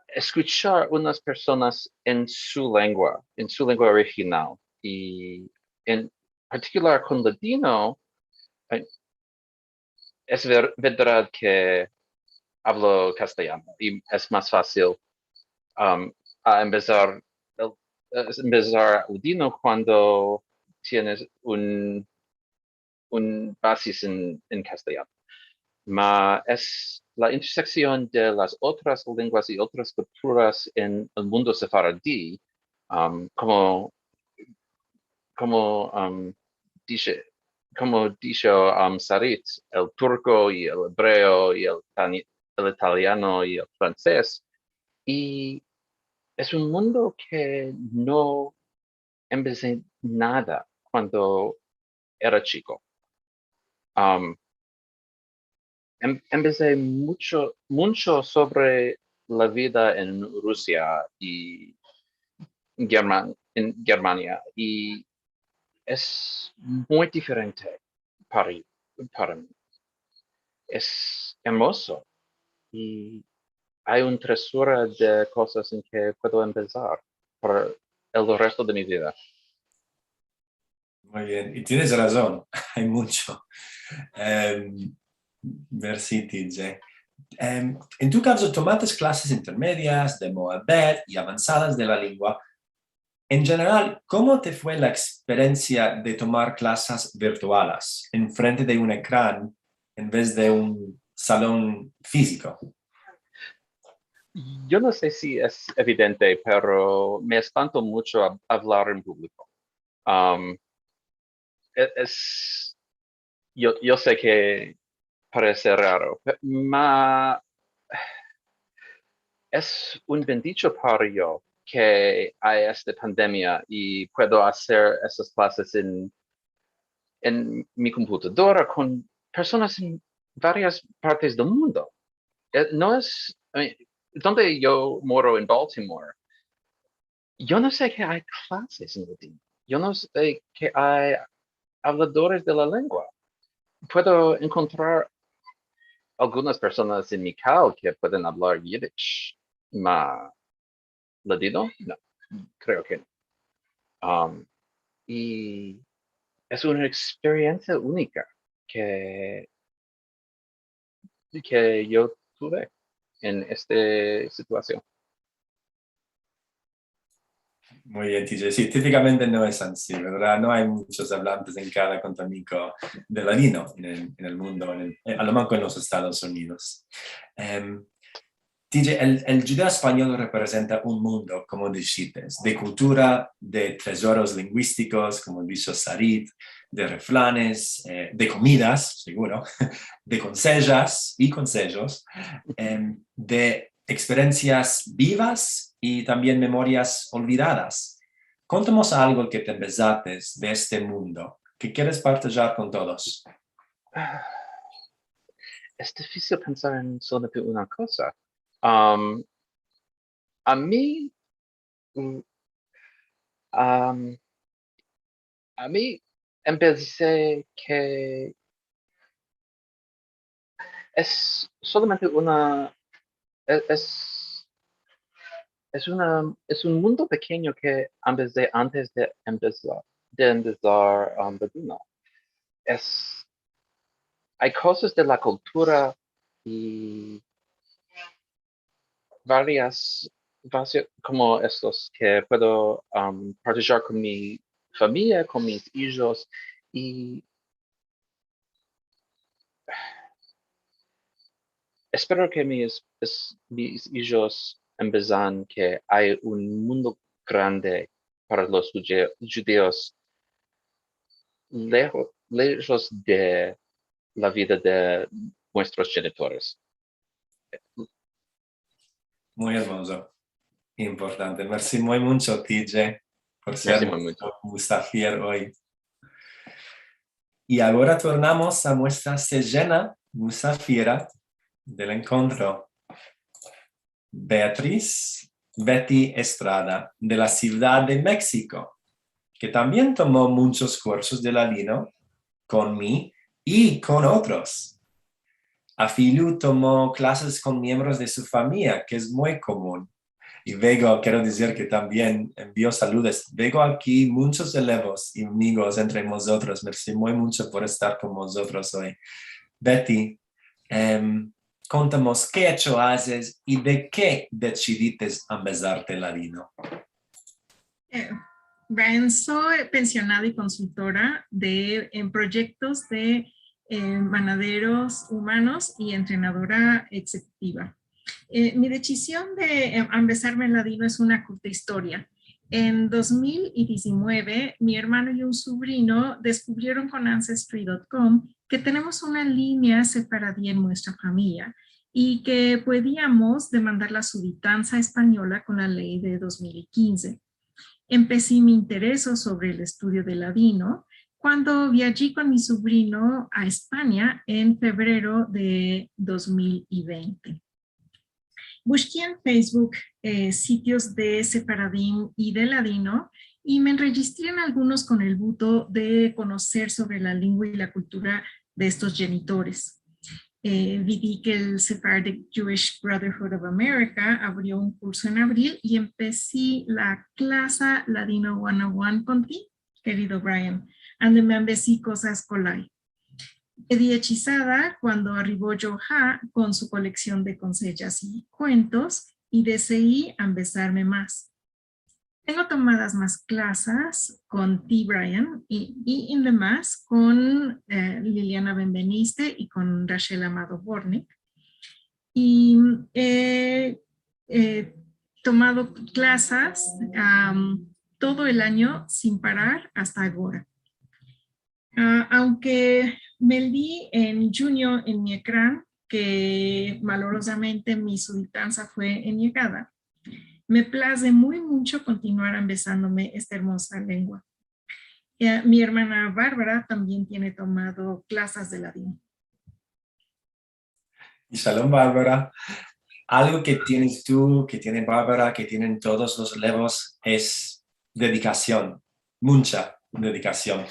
eskuchar unas personas en su lengua, en su lengua orijinal. I en partikular kon ladino, eh, es ver-, verdad ke avlo kastelyano i es mas fasil, um, a empesar, el, es empesar ladino kuando tienes un, un basis en, en kastelyano. Ma es la interseksion de las otras lenguas i otras kulturas en el mundo sefaradi, um, komo, komo, um, dishe, komo disho, um, Sarit, el turko i el ebreo i el tani-, el italiano i el fransez. I es un mundo ke no empese nada kuando era chiko. Um, em-, empese mucho, mucho sovre la vida en Rusia i German-, en Germania, i es muy diferente para, para mi. Es ermozo i ay un tesoro de kozas en ke puedo empesar para el resto de mi vida. Muy bien, i tienes razon, ay mucho. Em, mersi, T J. Em, en tu kavzo, tomates klases intermedias de muhabet i avansadas de la lengua. En jeneral, komo te fue la eksperensia de tomar klases virtuales enfrente de un ekran en vez de un salon fiziko? Yo no se si es evidente, pero me espanto mucho a, avlar en publiko. Um, e-, es, yo, yo se ke parese raro, pe-, ma, es un bendicho para yo ke ay esta pandemia i puedo azer esas klases en, en mi komputadora kon personas en varias partes del mundo. Eh, no es, I mean, donde yo moro en Baltimore, yo no se ke ay klases en ladino. Yo no se ke ay avladores de la lengua. Puedo enkontrar algunas personas en Mekal ke pueden avlar Yiddish, ma ladino? No, kreo ke no. Um, i es una eksperensia unika ke ke yo tuve en esta situasion. Muy bien, T J. Si, tipikamente no es ansi, verdad? No ay muchos avlantes en kada kontamiko de ladino en el, en el mundo, en el, a lo manko en los Estados Unidos. Em, Dize, el, el djudeo-espanyol reprezenta un mundo, komo dishites, de kultura, de tezoros linguistikos, komo disho Sarit, de refranes, eh, de komidas, seguro, de konsejas i konsejos, em, de eksperensias bivas i tambien memorias olvidadas. Kontamos algo ke te ambezates de este mundo ke keres partajar kon todos. Es difisil pensar en solamente una koza. Am, a mi, mm, am, a mi empesi ke es solamente una, e-, es, es una, es un mundo pekenyo ke ambezi antes de ambezar, de ambezar, am, ladino. Es, ay kozas de la kultura i varias, varias, komo estos ke puedo, am, partajar kon mi famiya, kon mis ijos, i espero ke mis, es-, mis ijos ambezan ke ay un mundo grande para los djudeo-, djudeos leho-, lejos de la vida de muestros djenitores. Muy ermozo. Importante. Mersi muy muncho, T J, por ser musafir oy. I agora tornamos a muestra sejena musafira del enkontro, Beatriz Betty Estrada, de la Sivdad de Meksiko, ke tambien tomo munchos kursos de ladino kon mi i kon otros. Afilu tomo klases kon miembros de su famiya, ke es muy komun. I vego, kero dizir ke tambien envio saludos. Vego aki munchos elevos i amigos entre mozotros. Mersi muy muncho por estar kon mozotros oy. Betty, em, kontamos ke echo azes i de ke desidites ambezarte ladino. Eh, Brian, soy pensionada i konsultora de, en proyektos de, eh, manaderos umanos i entrenadora eksitiva. Eh, mi desizion de, eh, ambezarme ladino es una kurta istoria. En dos mil i diezinueve, mi ermano i un subrino deskuvrieron kon ancestry dot com ke tenemos una linea sefaradi en muestra famiya i ke puediamos demandar la suditansa espanyola kon la ley de dos mil i kinze. Empesi mi intereso sovre el estudio de ladino kuando viaji kon mi subrino a Espanya en fevrero de dos mil i vente. Bushki en Facebook, eh, sitios de sefaradim i de ladino i me enrejistri en algunos kon el buto de konoser sovre la lengua i la kultura de estos djenitores. Eh, vidi ke el Sephardic Jewish Brotherhood of America avrio un kurso en avril i empesi la klasa Ladino one oh one kon ti, kerido Brian, ande me ambezi kozas kolay. Kedi echizada kuando arrivo Joe Ha kon su koleksion de konsejas i kuentos i desei ambezarme mas. Tengo tomadas mas klasas kon ti, Brian, i, i en demas kon, eh, Liliana Benveniste i kon Rachel Amado Bortnick. I, eh, eh, tomado klasas, am, todo el anyo sin parar asta agora. Ah, aunke meldi en djunyo en mi ekran ke malorozamente mi suditansa fue eniegada, me plaze muy muncho kontinuar ambezandome esta ermoza lengua. Eh, mi ermana Barbara tambien tiene tomado klasas de ladino. I shalom, Barbara. Algo ke tienes tu, ke tiene Barbara, ke tienen todos los elevos es dedikasion, muncha dedikasion.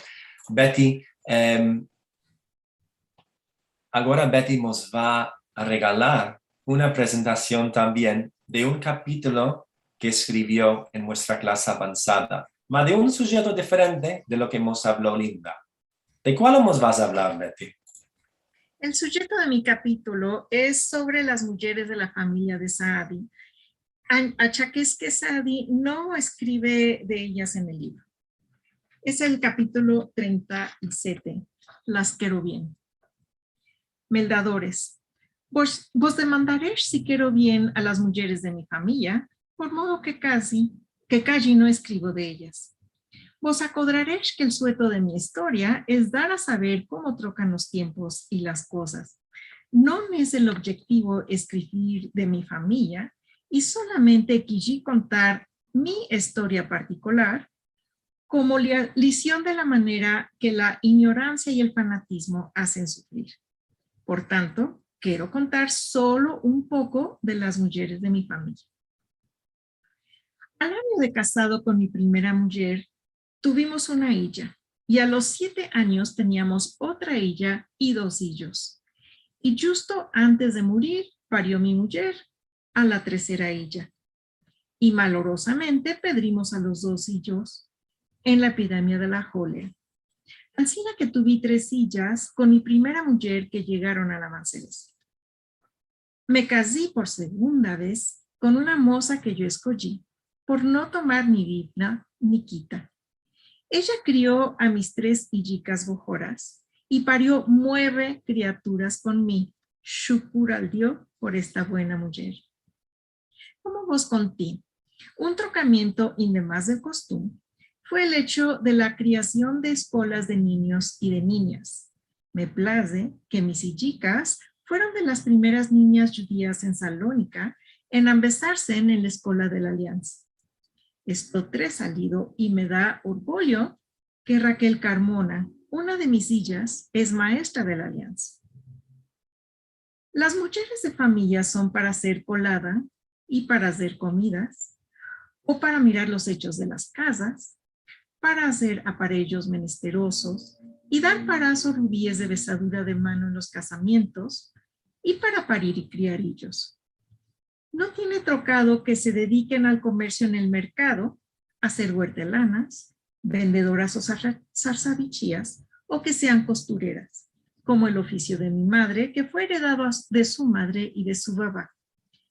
Betty, em, agora Betty mos va a regalar una prezentasion tambien de un kapitulo ke eskrivio en muestra klase avansada, ma de un sujeto diferente de lo ke mos avlo Linda. De kual mos vas a avlar, Betty? El sujeto de mi kapitulo es sovre las mujeres de la famiya de Saadi, an-, achakes ke Saadi no eskrive de eyas en el livro. Es el kapitulo trenta i sete, las kerubim. Meldadores. Pues, vos demandaresh si kero bien a las mujeres de mi famiya, por modo ke kaji, ke kaji no eskrivo de eyas. Vos akodraresh ke el sueto de mi istoria es dar a saver komo trokan los tiempos i las kozas. No es el objektivo eskrivir de mi famiya, i solamente kiji kontar mi istoria partikular komo lia-, lision de la manera ke la inyoransia i el fanatizmo azen sufrir. Por tanto, kero kontar solo un poko de las mujeres de mi famiya. Al anyo de kazado kon mi primera mujer, tuvimos una ija, i a los siete anyos teniamos otra ija i dos ijos. I djusto antes de murir, pario mi mujer a la tresera ija. I malorozamente pedrimos a los dos ijos en la epidemia de la holera. Ansina ke tuvi tres ijas kon mi primera mujer ke yegaron a la manserez. Me kazi por segunda vez kon una moza ke yo eskoji, por no tomar ni vida ni kita. Eya krio a mis tres ijikas bohoras i pario mueve kriaturas kon mi. Shukur al Dio por esta buena mujer. Komo vos konti, un trokamiento indemas del kostum fue el echo de la kriasion de eskolas de ninyos i de ninyas. Me plaze ke mis ijikas fueron de las primeras ninyas djudias en Salonika en ambezarse en la eskola de la Aliansa. Esto tres salido i me da orgulyo ke Rakel Karmona, una de mis ijas, es maestra de la Aliansa. Las mujeres de famiya son para azer kolada i para azer komidas, o para mirar los echos de las kazas, para azer apareyos menesterosos i dar para azo rubies de besadura de mano en los kazamientos i para parir i kriar ijos. No tiene trokado ke se dediken al komersio en el merkado, a ser guertelanas, vendedoras o zarza-, zarzavichias, o ke sean kostureras, komo el ofisio de mi madre, ke fue eredado a s-, de su madre i de su baba,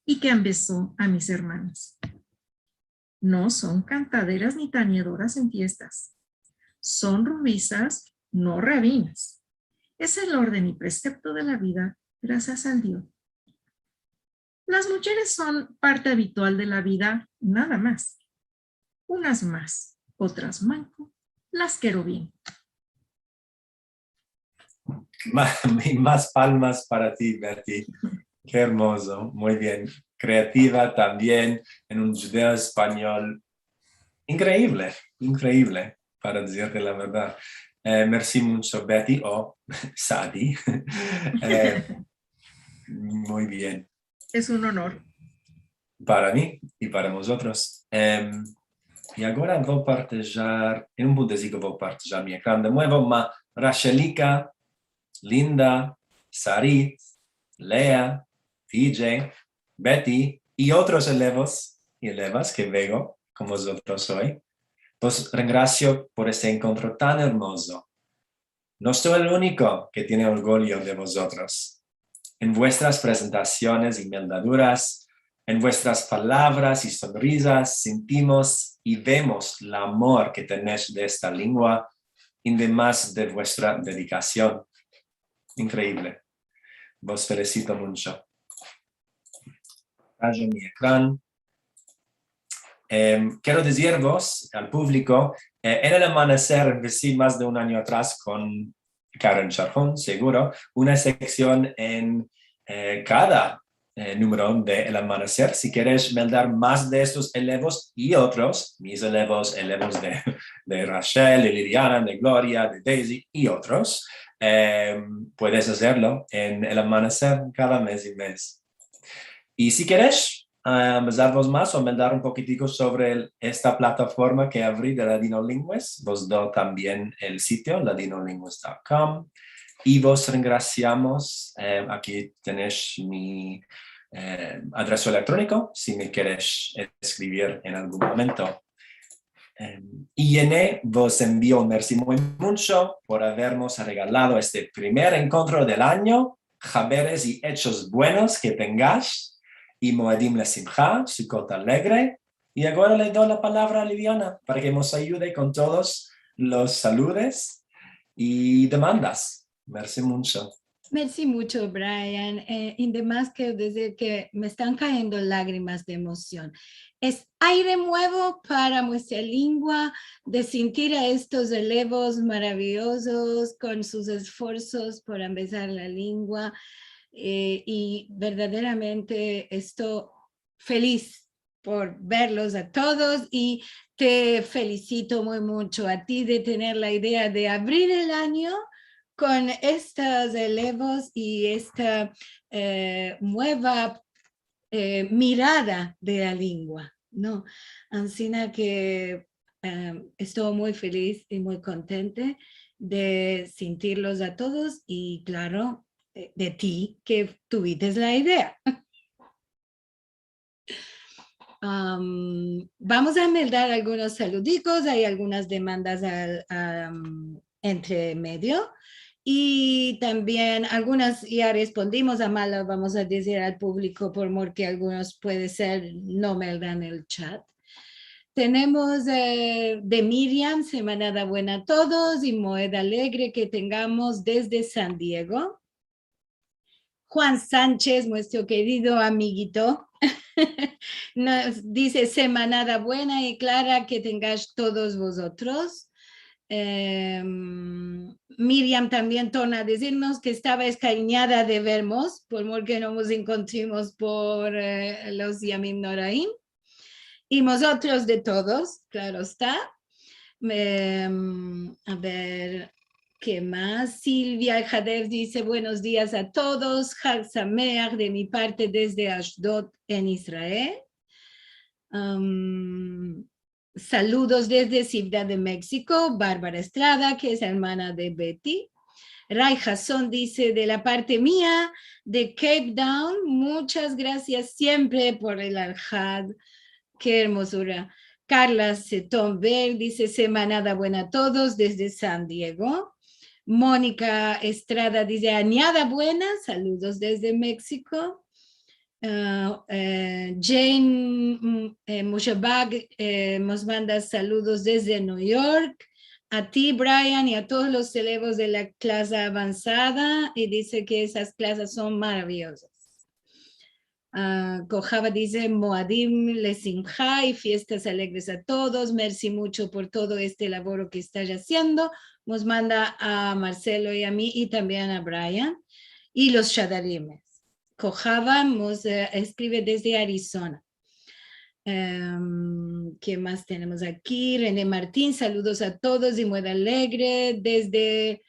i ke ambezo a mis ermanas. No son kantaderas ni tanyedoras en fiestas. Son rubizas, no rabinas. Es el orden i presepto de la vida, grasias al Dio. Las mujeres son parte abitual de la vida, nada mas. Unas mas, otras manko, las kero bien. Ma-, mas palmas para ti, Betty. Ke ermozo, muy bien. Kreativa tambien, en un djudeo-espanyol. Inkreivle, inkreivle, para dizirte la verdad. Eh, mersi muncho, Betty, o Sadi. Eh, muy bien. Es un onor. Para mi i para vozotros. Em, i agora vo partejar, en un punteziko vo partejar mi ekran de muevo, ma Rashelika, Linda, Sarit, Lea, T J, Betty i otros elevos i elevas ke veo kon vozotros oy, vos rengrasio por este enkontro tan ermozo. No so el uniko ke tiene orgulyo de vozotros. En vuestras prezentasiones i meldaduras, en vuestras palavras i sonrizas, sentimos i vemos la amor ke tenesh de esta lengua, indemas de vuestra dedikasion. Inkreivle. Vos felisito muncho. Rayo mi ekran. Em, kero dizirvos al puvliko, eh, en El Amaneser empesi mas de un anyo atras kon Karen Charhon, seguro, una seksion en, eh, kada, eh, numero de El Amaneser. Si keresh meldar mas de estos elevos i otros, mis elevos, elevos de, de Rachel, de Liliana, de Gloria, de Daisy i otros, em, puedes azerlo en El Amaneser kada mez i mez. I si keresh, ah, ambezarvos mas o meldar un pokitiko sovre el, esta plataforma ke avri de Ladinolingues, vos do tambien el sitio, ladinolingues dot com. I vos rengrasiamos, eh, aki tenesh mi, eh, adreso elektroniko, si me keresh eskrivir en algun momento. Em, i Yene vos envio un mersi muy muncho por avermos regalado este primer enkontro del anyo, haberes i echos buenos ke tengash, i Moedim Lesimha, Sukot alegre, i agora le do la palavra a Liliana para ke mos ayude kon todos los saludes i demandas. Mersi muncho. Mersi muncho, Brian. Eh, i demas kero dizir ke me estan kayendo lagrimas de emosion. Es aire muevo para muestra lengua, de sintir a estos elevos maraviyozos kon sus esforsos por ambezar la lengua, eh, i verdaderamente esto feliz por verlos a todos i te felisito muy muncho a ti de tener la idea de avrir el anyo kon estos elevos i esta, eh, mueva, eh, mirada de la lengua, no? Ansina ke, eh, esto muy feliz i muy kontente de sintirlos a todos i, klaro, eh, de ti ke tuvites la idea. Am, vamos a meldar algunos saludikos, ay algunas demandas al, am, entre medio. I tambien algunas ya respondimos, amal lo vamos a dizir al publiko, por mor ke algunos puede ser no meldan el chat. Tenemos, eh, de Miriam, semanada buena a todos i moed alegre ke tengamos desde San Diego. Juan Sanchez, muestro kerido amigito, nos dize, semanada buena i klara ke tengash todos vozotros. Em, Miriam tambien torna a dizirmos ke estava eskarinyada de vermos, por mor ke no mos enkontrimos por, eh, los Yamim Noraim. I mozotros de todos, klaro esta. Em, a ver, ke mas? Silvia Jadev dize, buenos dias a todos, Hag Sameach de mi parte desde Ashdod en Israel. Am, saludos desde Sivdad de Meksiko, Barbara Estrada, ke es ermana de Betty. Ray Hasson dize, de la parte mia, de Cape Town, munchas grasias siempre por el alhad. Ke ermozura. Karla Setonberg dize, semanada buena a todos desde San Diego. Monika Estrada dize, anyada buena, saludos desde Meksiko. Ah, eh, Jane, mm, eh, Mushebag, eh, mos manda saludos desde New York. A ti, Brian, i a todos los elevos de la klasa avansada, i dize ke esas klasas son maraviyozas. Ah, Kohava dize, moadim lesimha i fiestas alegres a todos. Mersi muncho por todo este lavoro ke estas aziendo. Mos manda a Marcelo i a mi i tambien a Brian i los shadarimes. Kohava mos, eh, eskrive desde Arizona. Em, ke mas tenemos aki? René Martin, saludos a todos i moed alegre desde,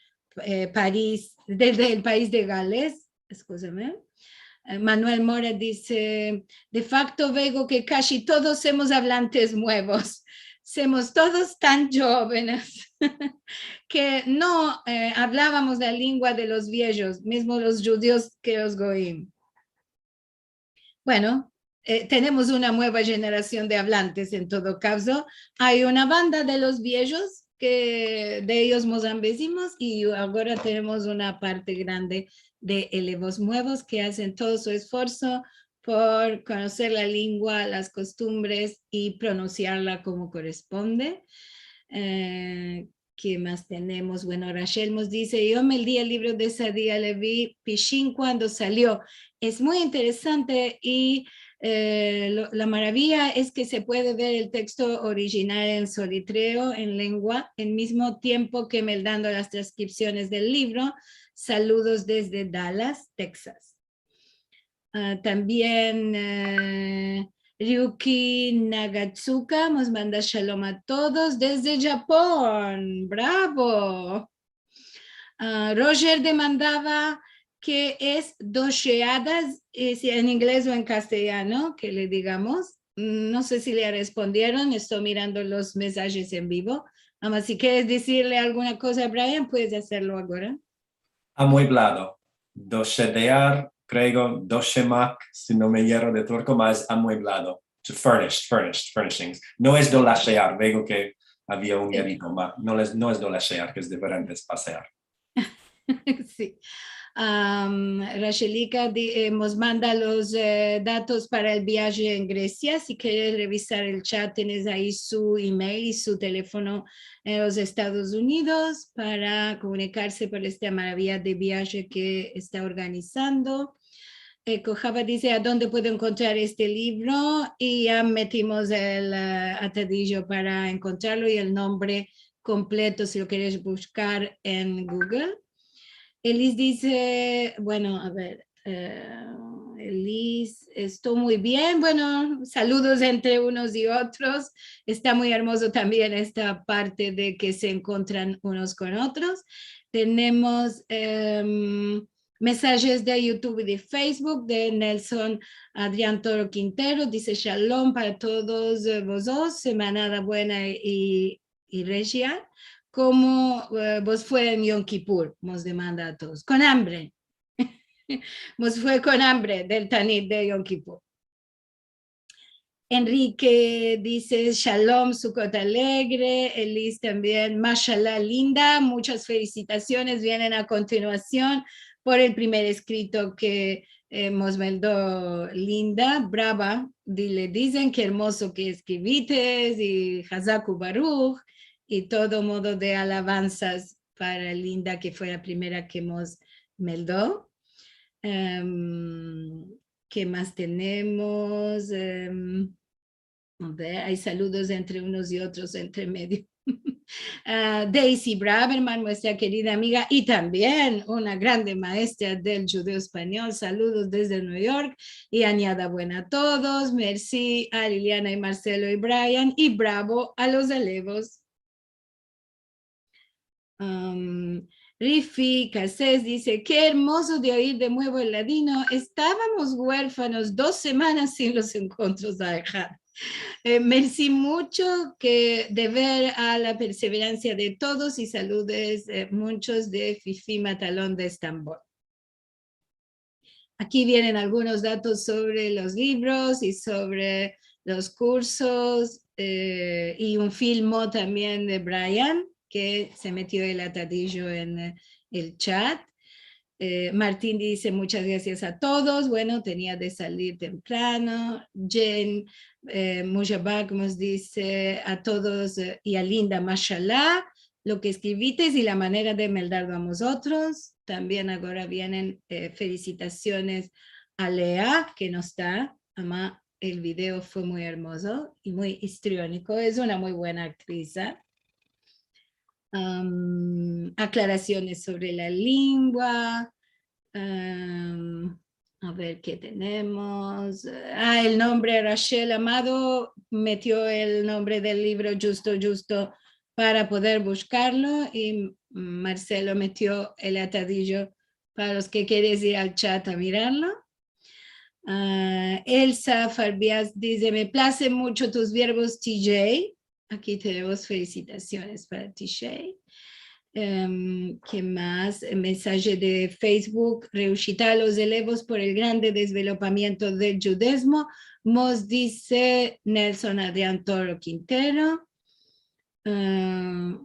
eh, Paris, desde el pais de Gales, eskuzame. Eh, Manuel Mora dize, de fakto veo ke kashi todos semos avlantes muevos. Semos todos tan djovenes ke no, eh, avlavamos la lengua de los viejos, mizmo los djudios ke los goim. Bueno, eh, tenemos una mueva jenerasion de avlantes en todo kavzo. Ay una banda de los viejos ke de eyos mos ambezimos i agora tenemos una parte grande de elevos muevos ke azen todo su esforso por konoser la lengua, las kostumbres i pronunsiarla komo koresponde. Eh, ke mas tenemos? Bueno, Rachel mos dize, yo meldi el livro de Sadia Levi Pishin kuando salio. Es muy interesante i, eh, lo, la maraviya es ke se puede ver el teksto orijinal en solitreo, en lengua, en mizmo tiempo ke meldando las transkripsiones del livro. Saludos desde Dallas, Texas. Ah, tambien, eh, Ryuki Nagatsuka mos manda shalom a todos desde Japon. Bravo! Ah, Roger demandava ke es dosheadas, eh, si en inglez o en kasteyano, ke le digamos. Mm, no se si le respondieron, esto mirando los mensajes en vivo. Ama si keres dizirle alguna koza a Brian, puedes azerlo agora. Amueblado. Doshedear, kreo, doshemak, si no me yerro de turko, mas amueblado. To furnished, furnished, furnishings. No es dolashear, veo ke avia un yerito ma. No es, no es dolashear, ke es diferente, es pasear. Si. Am, Rashelika di-, eh, mos manda los, eh, datos para el biaje en Gresia. Si keres revisar el chat, tenes ayi su email i su telefono en los Estados Unidos para komunikarse por esta maravilla de biaje ke esta organizando. Eh, Kojava dize, "Adonde puedo enkontrar este livro?" I ya metimos el, eh, atadijo para enkontrarlo i el nombre kompleto, si lo keres bushkar en Google. Elis dize, bueno, a ver, eh, Elis, esto muy bien. Bueno, saludos entre unos i otros. Esta muy ermozo tambien esta parte de ke se enkontran unos kon otros. Tenemos, em, mesajes de YouTube i de Facebook de Nelson Adrian Toro Quintero. Dize, "Shalom para todos, eh, vozos, semanada buena i, i regia. Komo, eh, vos fue en Yom Kipur?" Mos demanda a todos. Kon ambre. Mos fue kon ambre del tanit de Yom Kipur. Enrique dize, "Shalom, Sukot alegre." Elis tambien, "Mashallah, Linda, muchas felisitasiones. Vienen a kontinuasion por el primer eskrito ke, eh, mos meldo Linda. Brava", di-, le dizen, "Ke ermozo ke eskrivites", i Hazak uBaruch, i todo modo de alabansas para Linda, ke fue la primera ke mos meldo. Em, ke mas tenemos? Em, a ver, ay saludos entre unos i otros entre medio. Ah, Daisy Braverman, muestra kerida amiga i tambien una grande maestra del djudeo-espanyol. Saludos desde New York i anyada buena a todos. Mersi a Liliana i Marselo i Brian i bravo a los elevos. Am, Rifi Cassés dize, "Ke ermozo de oir de muevo el ladino. Estavamos guerfanos dos semanas sin los enkontros." Ay, ha. Eh, mersi muncho ke dever a la perseveransia de todos i saludes, eh, munchos de Fifi Matalon de Estambol. Aki vienen algunos datos sovre los livros i sovre los kursos, eh, i un filmo tambien de Brian, ke se metio el atadijo en, eh, el chat. Eh, Martin dize, "Muchas grasias a todos." Bueno, tenia de salir temprano. Jane, eh, Mujabak mos dize, "A todos, eh, i a Linda, mashallah lo ke eskrivites i la manera de meldarlo a mozotros." Tambien agora vienen, eh, felisitasiones a Lea, ke no esta, ama el video fue muy ermozo i muy istrioniko. Es una muy buena aktriz, eh? Am, aklarasiones sovre la lengua. Am, a ver ke tenemos. Ah, el nombre, Rachel Amado metio el nombre del livro djusto, djusto para poder bushkarlo, i Marcelo metio el atadijo para los ke keres ir al chat a mirarlo. Ah, Elsa Farbias dize, "Me plasen muncho tus verbos, T J." Aki tenemos felisitasiones para T J. Em, ke mas? Mensaje de Facebook, "Reushita a los elevos por el grande desvelopamiento del djudezmo", mos dize Nelson Adrian Toro Quintero. Em,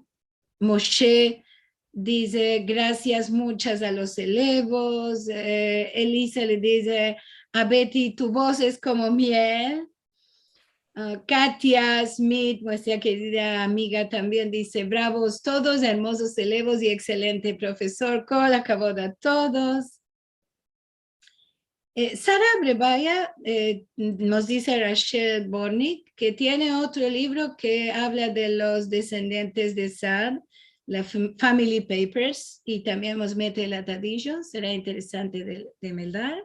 Moshe dize, "Grasias munchas a los elevos." Eh, Elisa le dize a Betty, "Tu voz es komo miel." Ah, Katia Smith, muestra kerida amiga, tambien dize, "Bravos todos, ermozos elevos i ekselente profesor. Kol hakavod a todos." Eh, Sara Abrebaia, eh, mos dize Rachel Bortnick ke tiene otro livro ke avla de los desendientes de Saad, la fam-, Family Papers, i tambien mos mete el atadijo, sera interesante de, de meldar.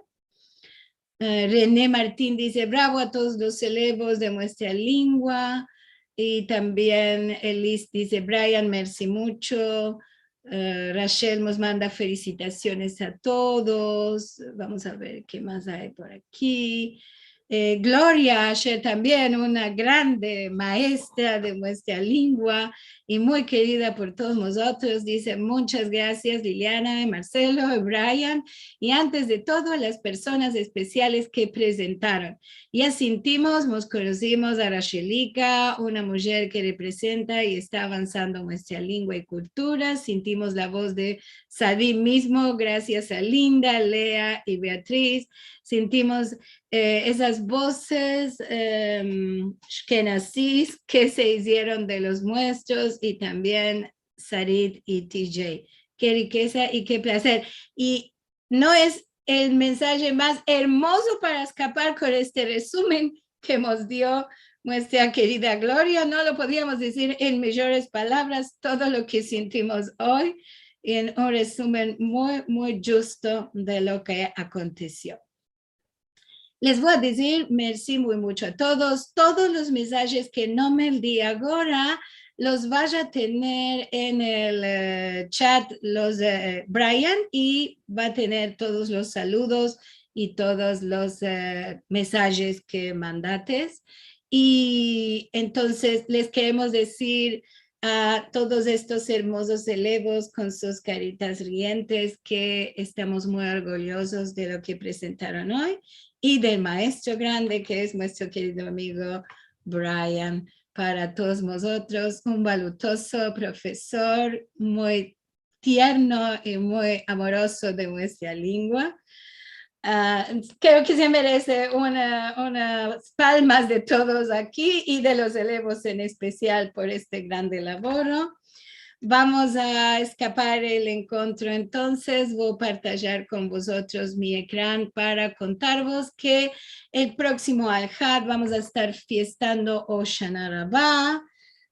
Eh, René Martin dize, "Bravo a todos los elevos de muestra lingua." I tambien Elis dize, "Brian, mersi muncho." Eh, Rachel mos manda felisitasiones a todos. Vamos a ver ke mas ay por aki. Eh, Gloria Asher, tambien una grande maestra de muestra lingua i muy kerida por todos mozotros, dize: "Munchas grasias, Liliana, i Marcelo, i Brian, i antes de todo, las personas espesiales ke prezentaron. Ya sintimos, mos konosimos a Rashelika, una mujer ke reprezenta i esta avansando muestra lingua i kultura. Sintimos la voz de Sadi mizmo, grasias a Linda, Lea i Beatriz. Sintimos, eh, esas vozes, em, ashkenazis ke se izieron de los muestros, i tambien Sarit i T J. Ke rikeza i ke plazer." I no es el mensaje mas ermozo para eskapar kon este resumen ke mos dio muestra kerida Gloria. No lo podiamos dizir en mijores palavras todo lo ke sintimos oy, en un resumen muy, muy djusto de lo ke akontesio. Les vo a dizir mersi muy muncho a todos. Todos los mensajes ke no me di agora los va a tener en el, eh, chat los, eh, Brian, i va a tener todos los saludos i todos los, eh, mensajes ke mandates. I entonses les keremos dizir a todos estos ermozos elevos kon sus karitas rientes ke estamos muy orgulyozos de lo ke prezentaron oy i del maestro grande ke es muestro kerido amigo Brian. Para todos mozotros, un valutozo profesor, muy tierno i muy amorozo de muestra lingua. Ah, kreo ke se merese una, unas palmas de todos aki i de los elevos en espesial por este grande lavoro. Vamos a eskapar el enkontro, entonses vo a partajar kon vozotros mi ekran para kontarvos ke el proksimo Alhad vamos a estar fiestando Oshana Raba.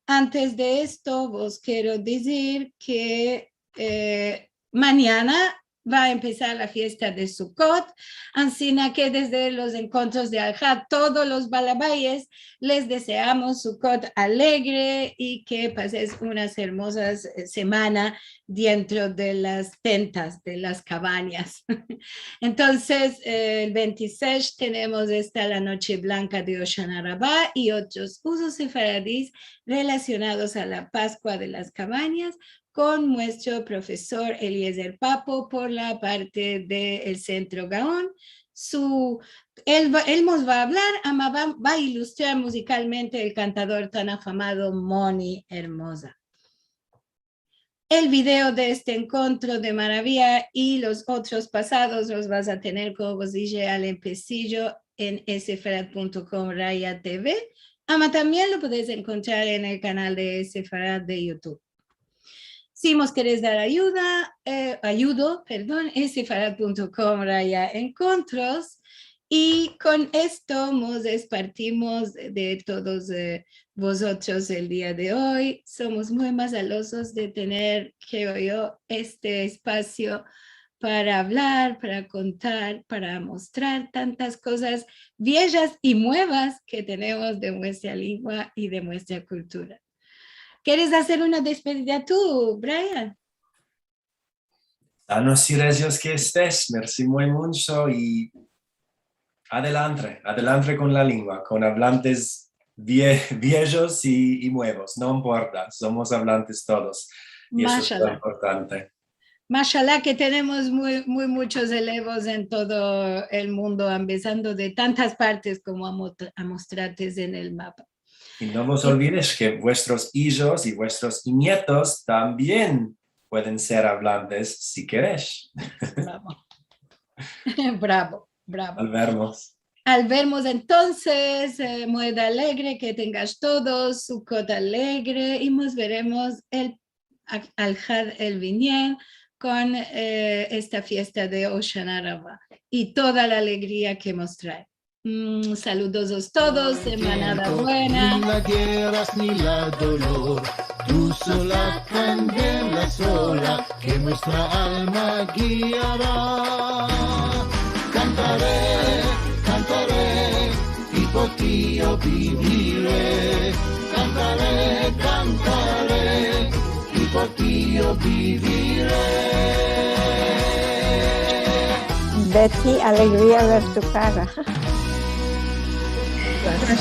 Antes de esto, vos kero dizir ke, eh, manyana va a empesar la fiesta de Sukot, ansina ke desde los enkontros de Alhad, todos los balabayes les deseamos Sukot alegre i ke pases unas ermozas, eh, semana dientro de las tentas, de las kabanyas. Entonses, eh, el ventisesh tenemos esta la noche blanka de Oshana Raba i otros uzos sefaradis relasionados a la Paskua de las kabanyas kon muestro profesor Eliezer Papo por la parte de el Sentro Gaon. Su, el va, el mos va a avlar, ama va, va a ilustrar muzikalmente el kantador tan afamado Moni Ermoza. El video de este enkontro de maraviya i los otros pasados los vas a tener, komo vos dishe al empesijo, en sefarad punto com raya T V, ama tambien lo podes enkontrar en el kanal de Sefarad de YouTube. Si mos keres dar ayuda, eh, ayudo, pardon, es sefarad punto com raya enkontros. I kon esto mos despartimos de todos, eh, vozotros el dia de oy. Somos muy mazalozos de tener, kreo yo, este espasio para avlar, para kontar, para mostrar tantas kozas viejas i muevas ke tenemos de muestra lingua i de muestra kultura. Keres azer una despedida tu, Brian? Sanos i rezios ke estes, mersi muy muncho i adelantre, adelantre kon la lingua, kon avlantes vie-, viejos i, i muevos, no importa, somos avlantes todos, i esto es lo importante. Mashallah. Mashallah ke tenemos muy, muy munchos elevos en todo el mundo, empesando de tantas partes komo amo-, amostrates en el mapa. I no vos olvidesh ke vuestros ijos i vuestros nietos tambien pueden ser avlantes si keresh. Bravo. Bravo, bravo. Al vermos. Al vermos entonses, eh, Moed alegre, ke tengash todos Sukot alegre, i mos veremos el a-, Alhad el vinier kon, eh, esta fiesta de Oshana Raba i toda la alegria ke mos trae. Mm, saludozos todos, semanada buena. Ni la gerras ni la dolor, tu sola kandela sola ke muestra alma giara. Kantare, kantare, i por ti yo bivire. Kantare, kantare, i por ti yo bivire. Betty, alegria ver tu kara. Gracias.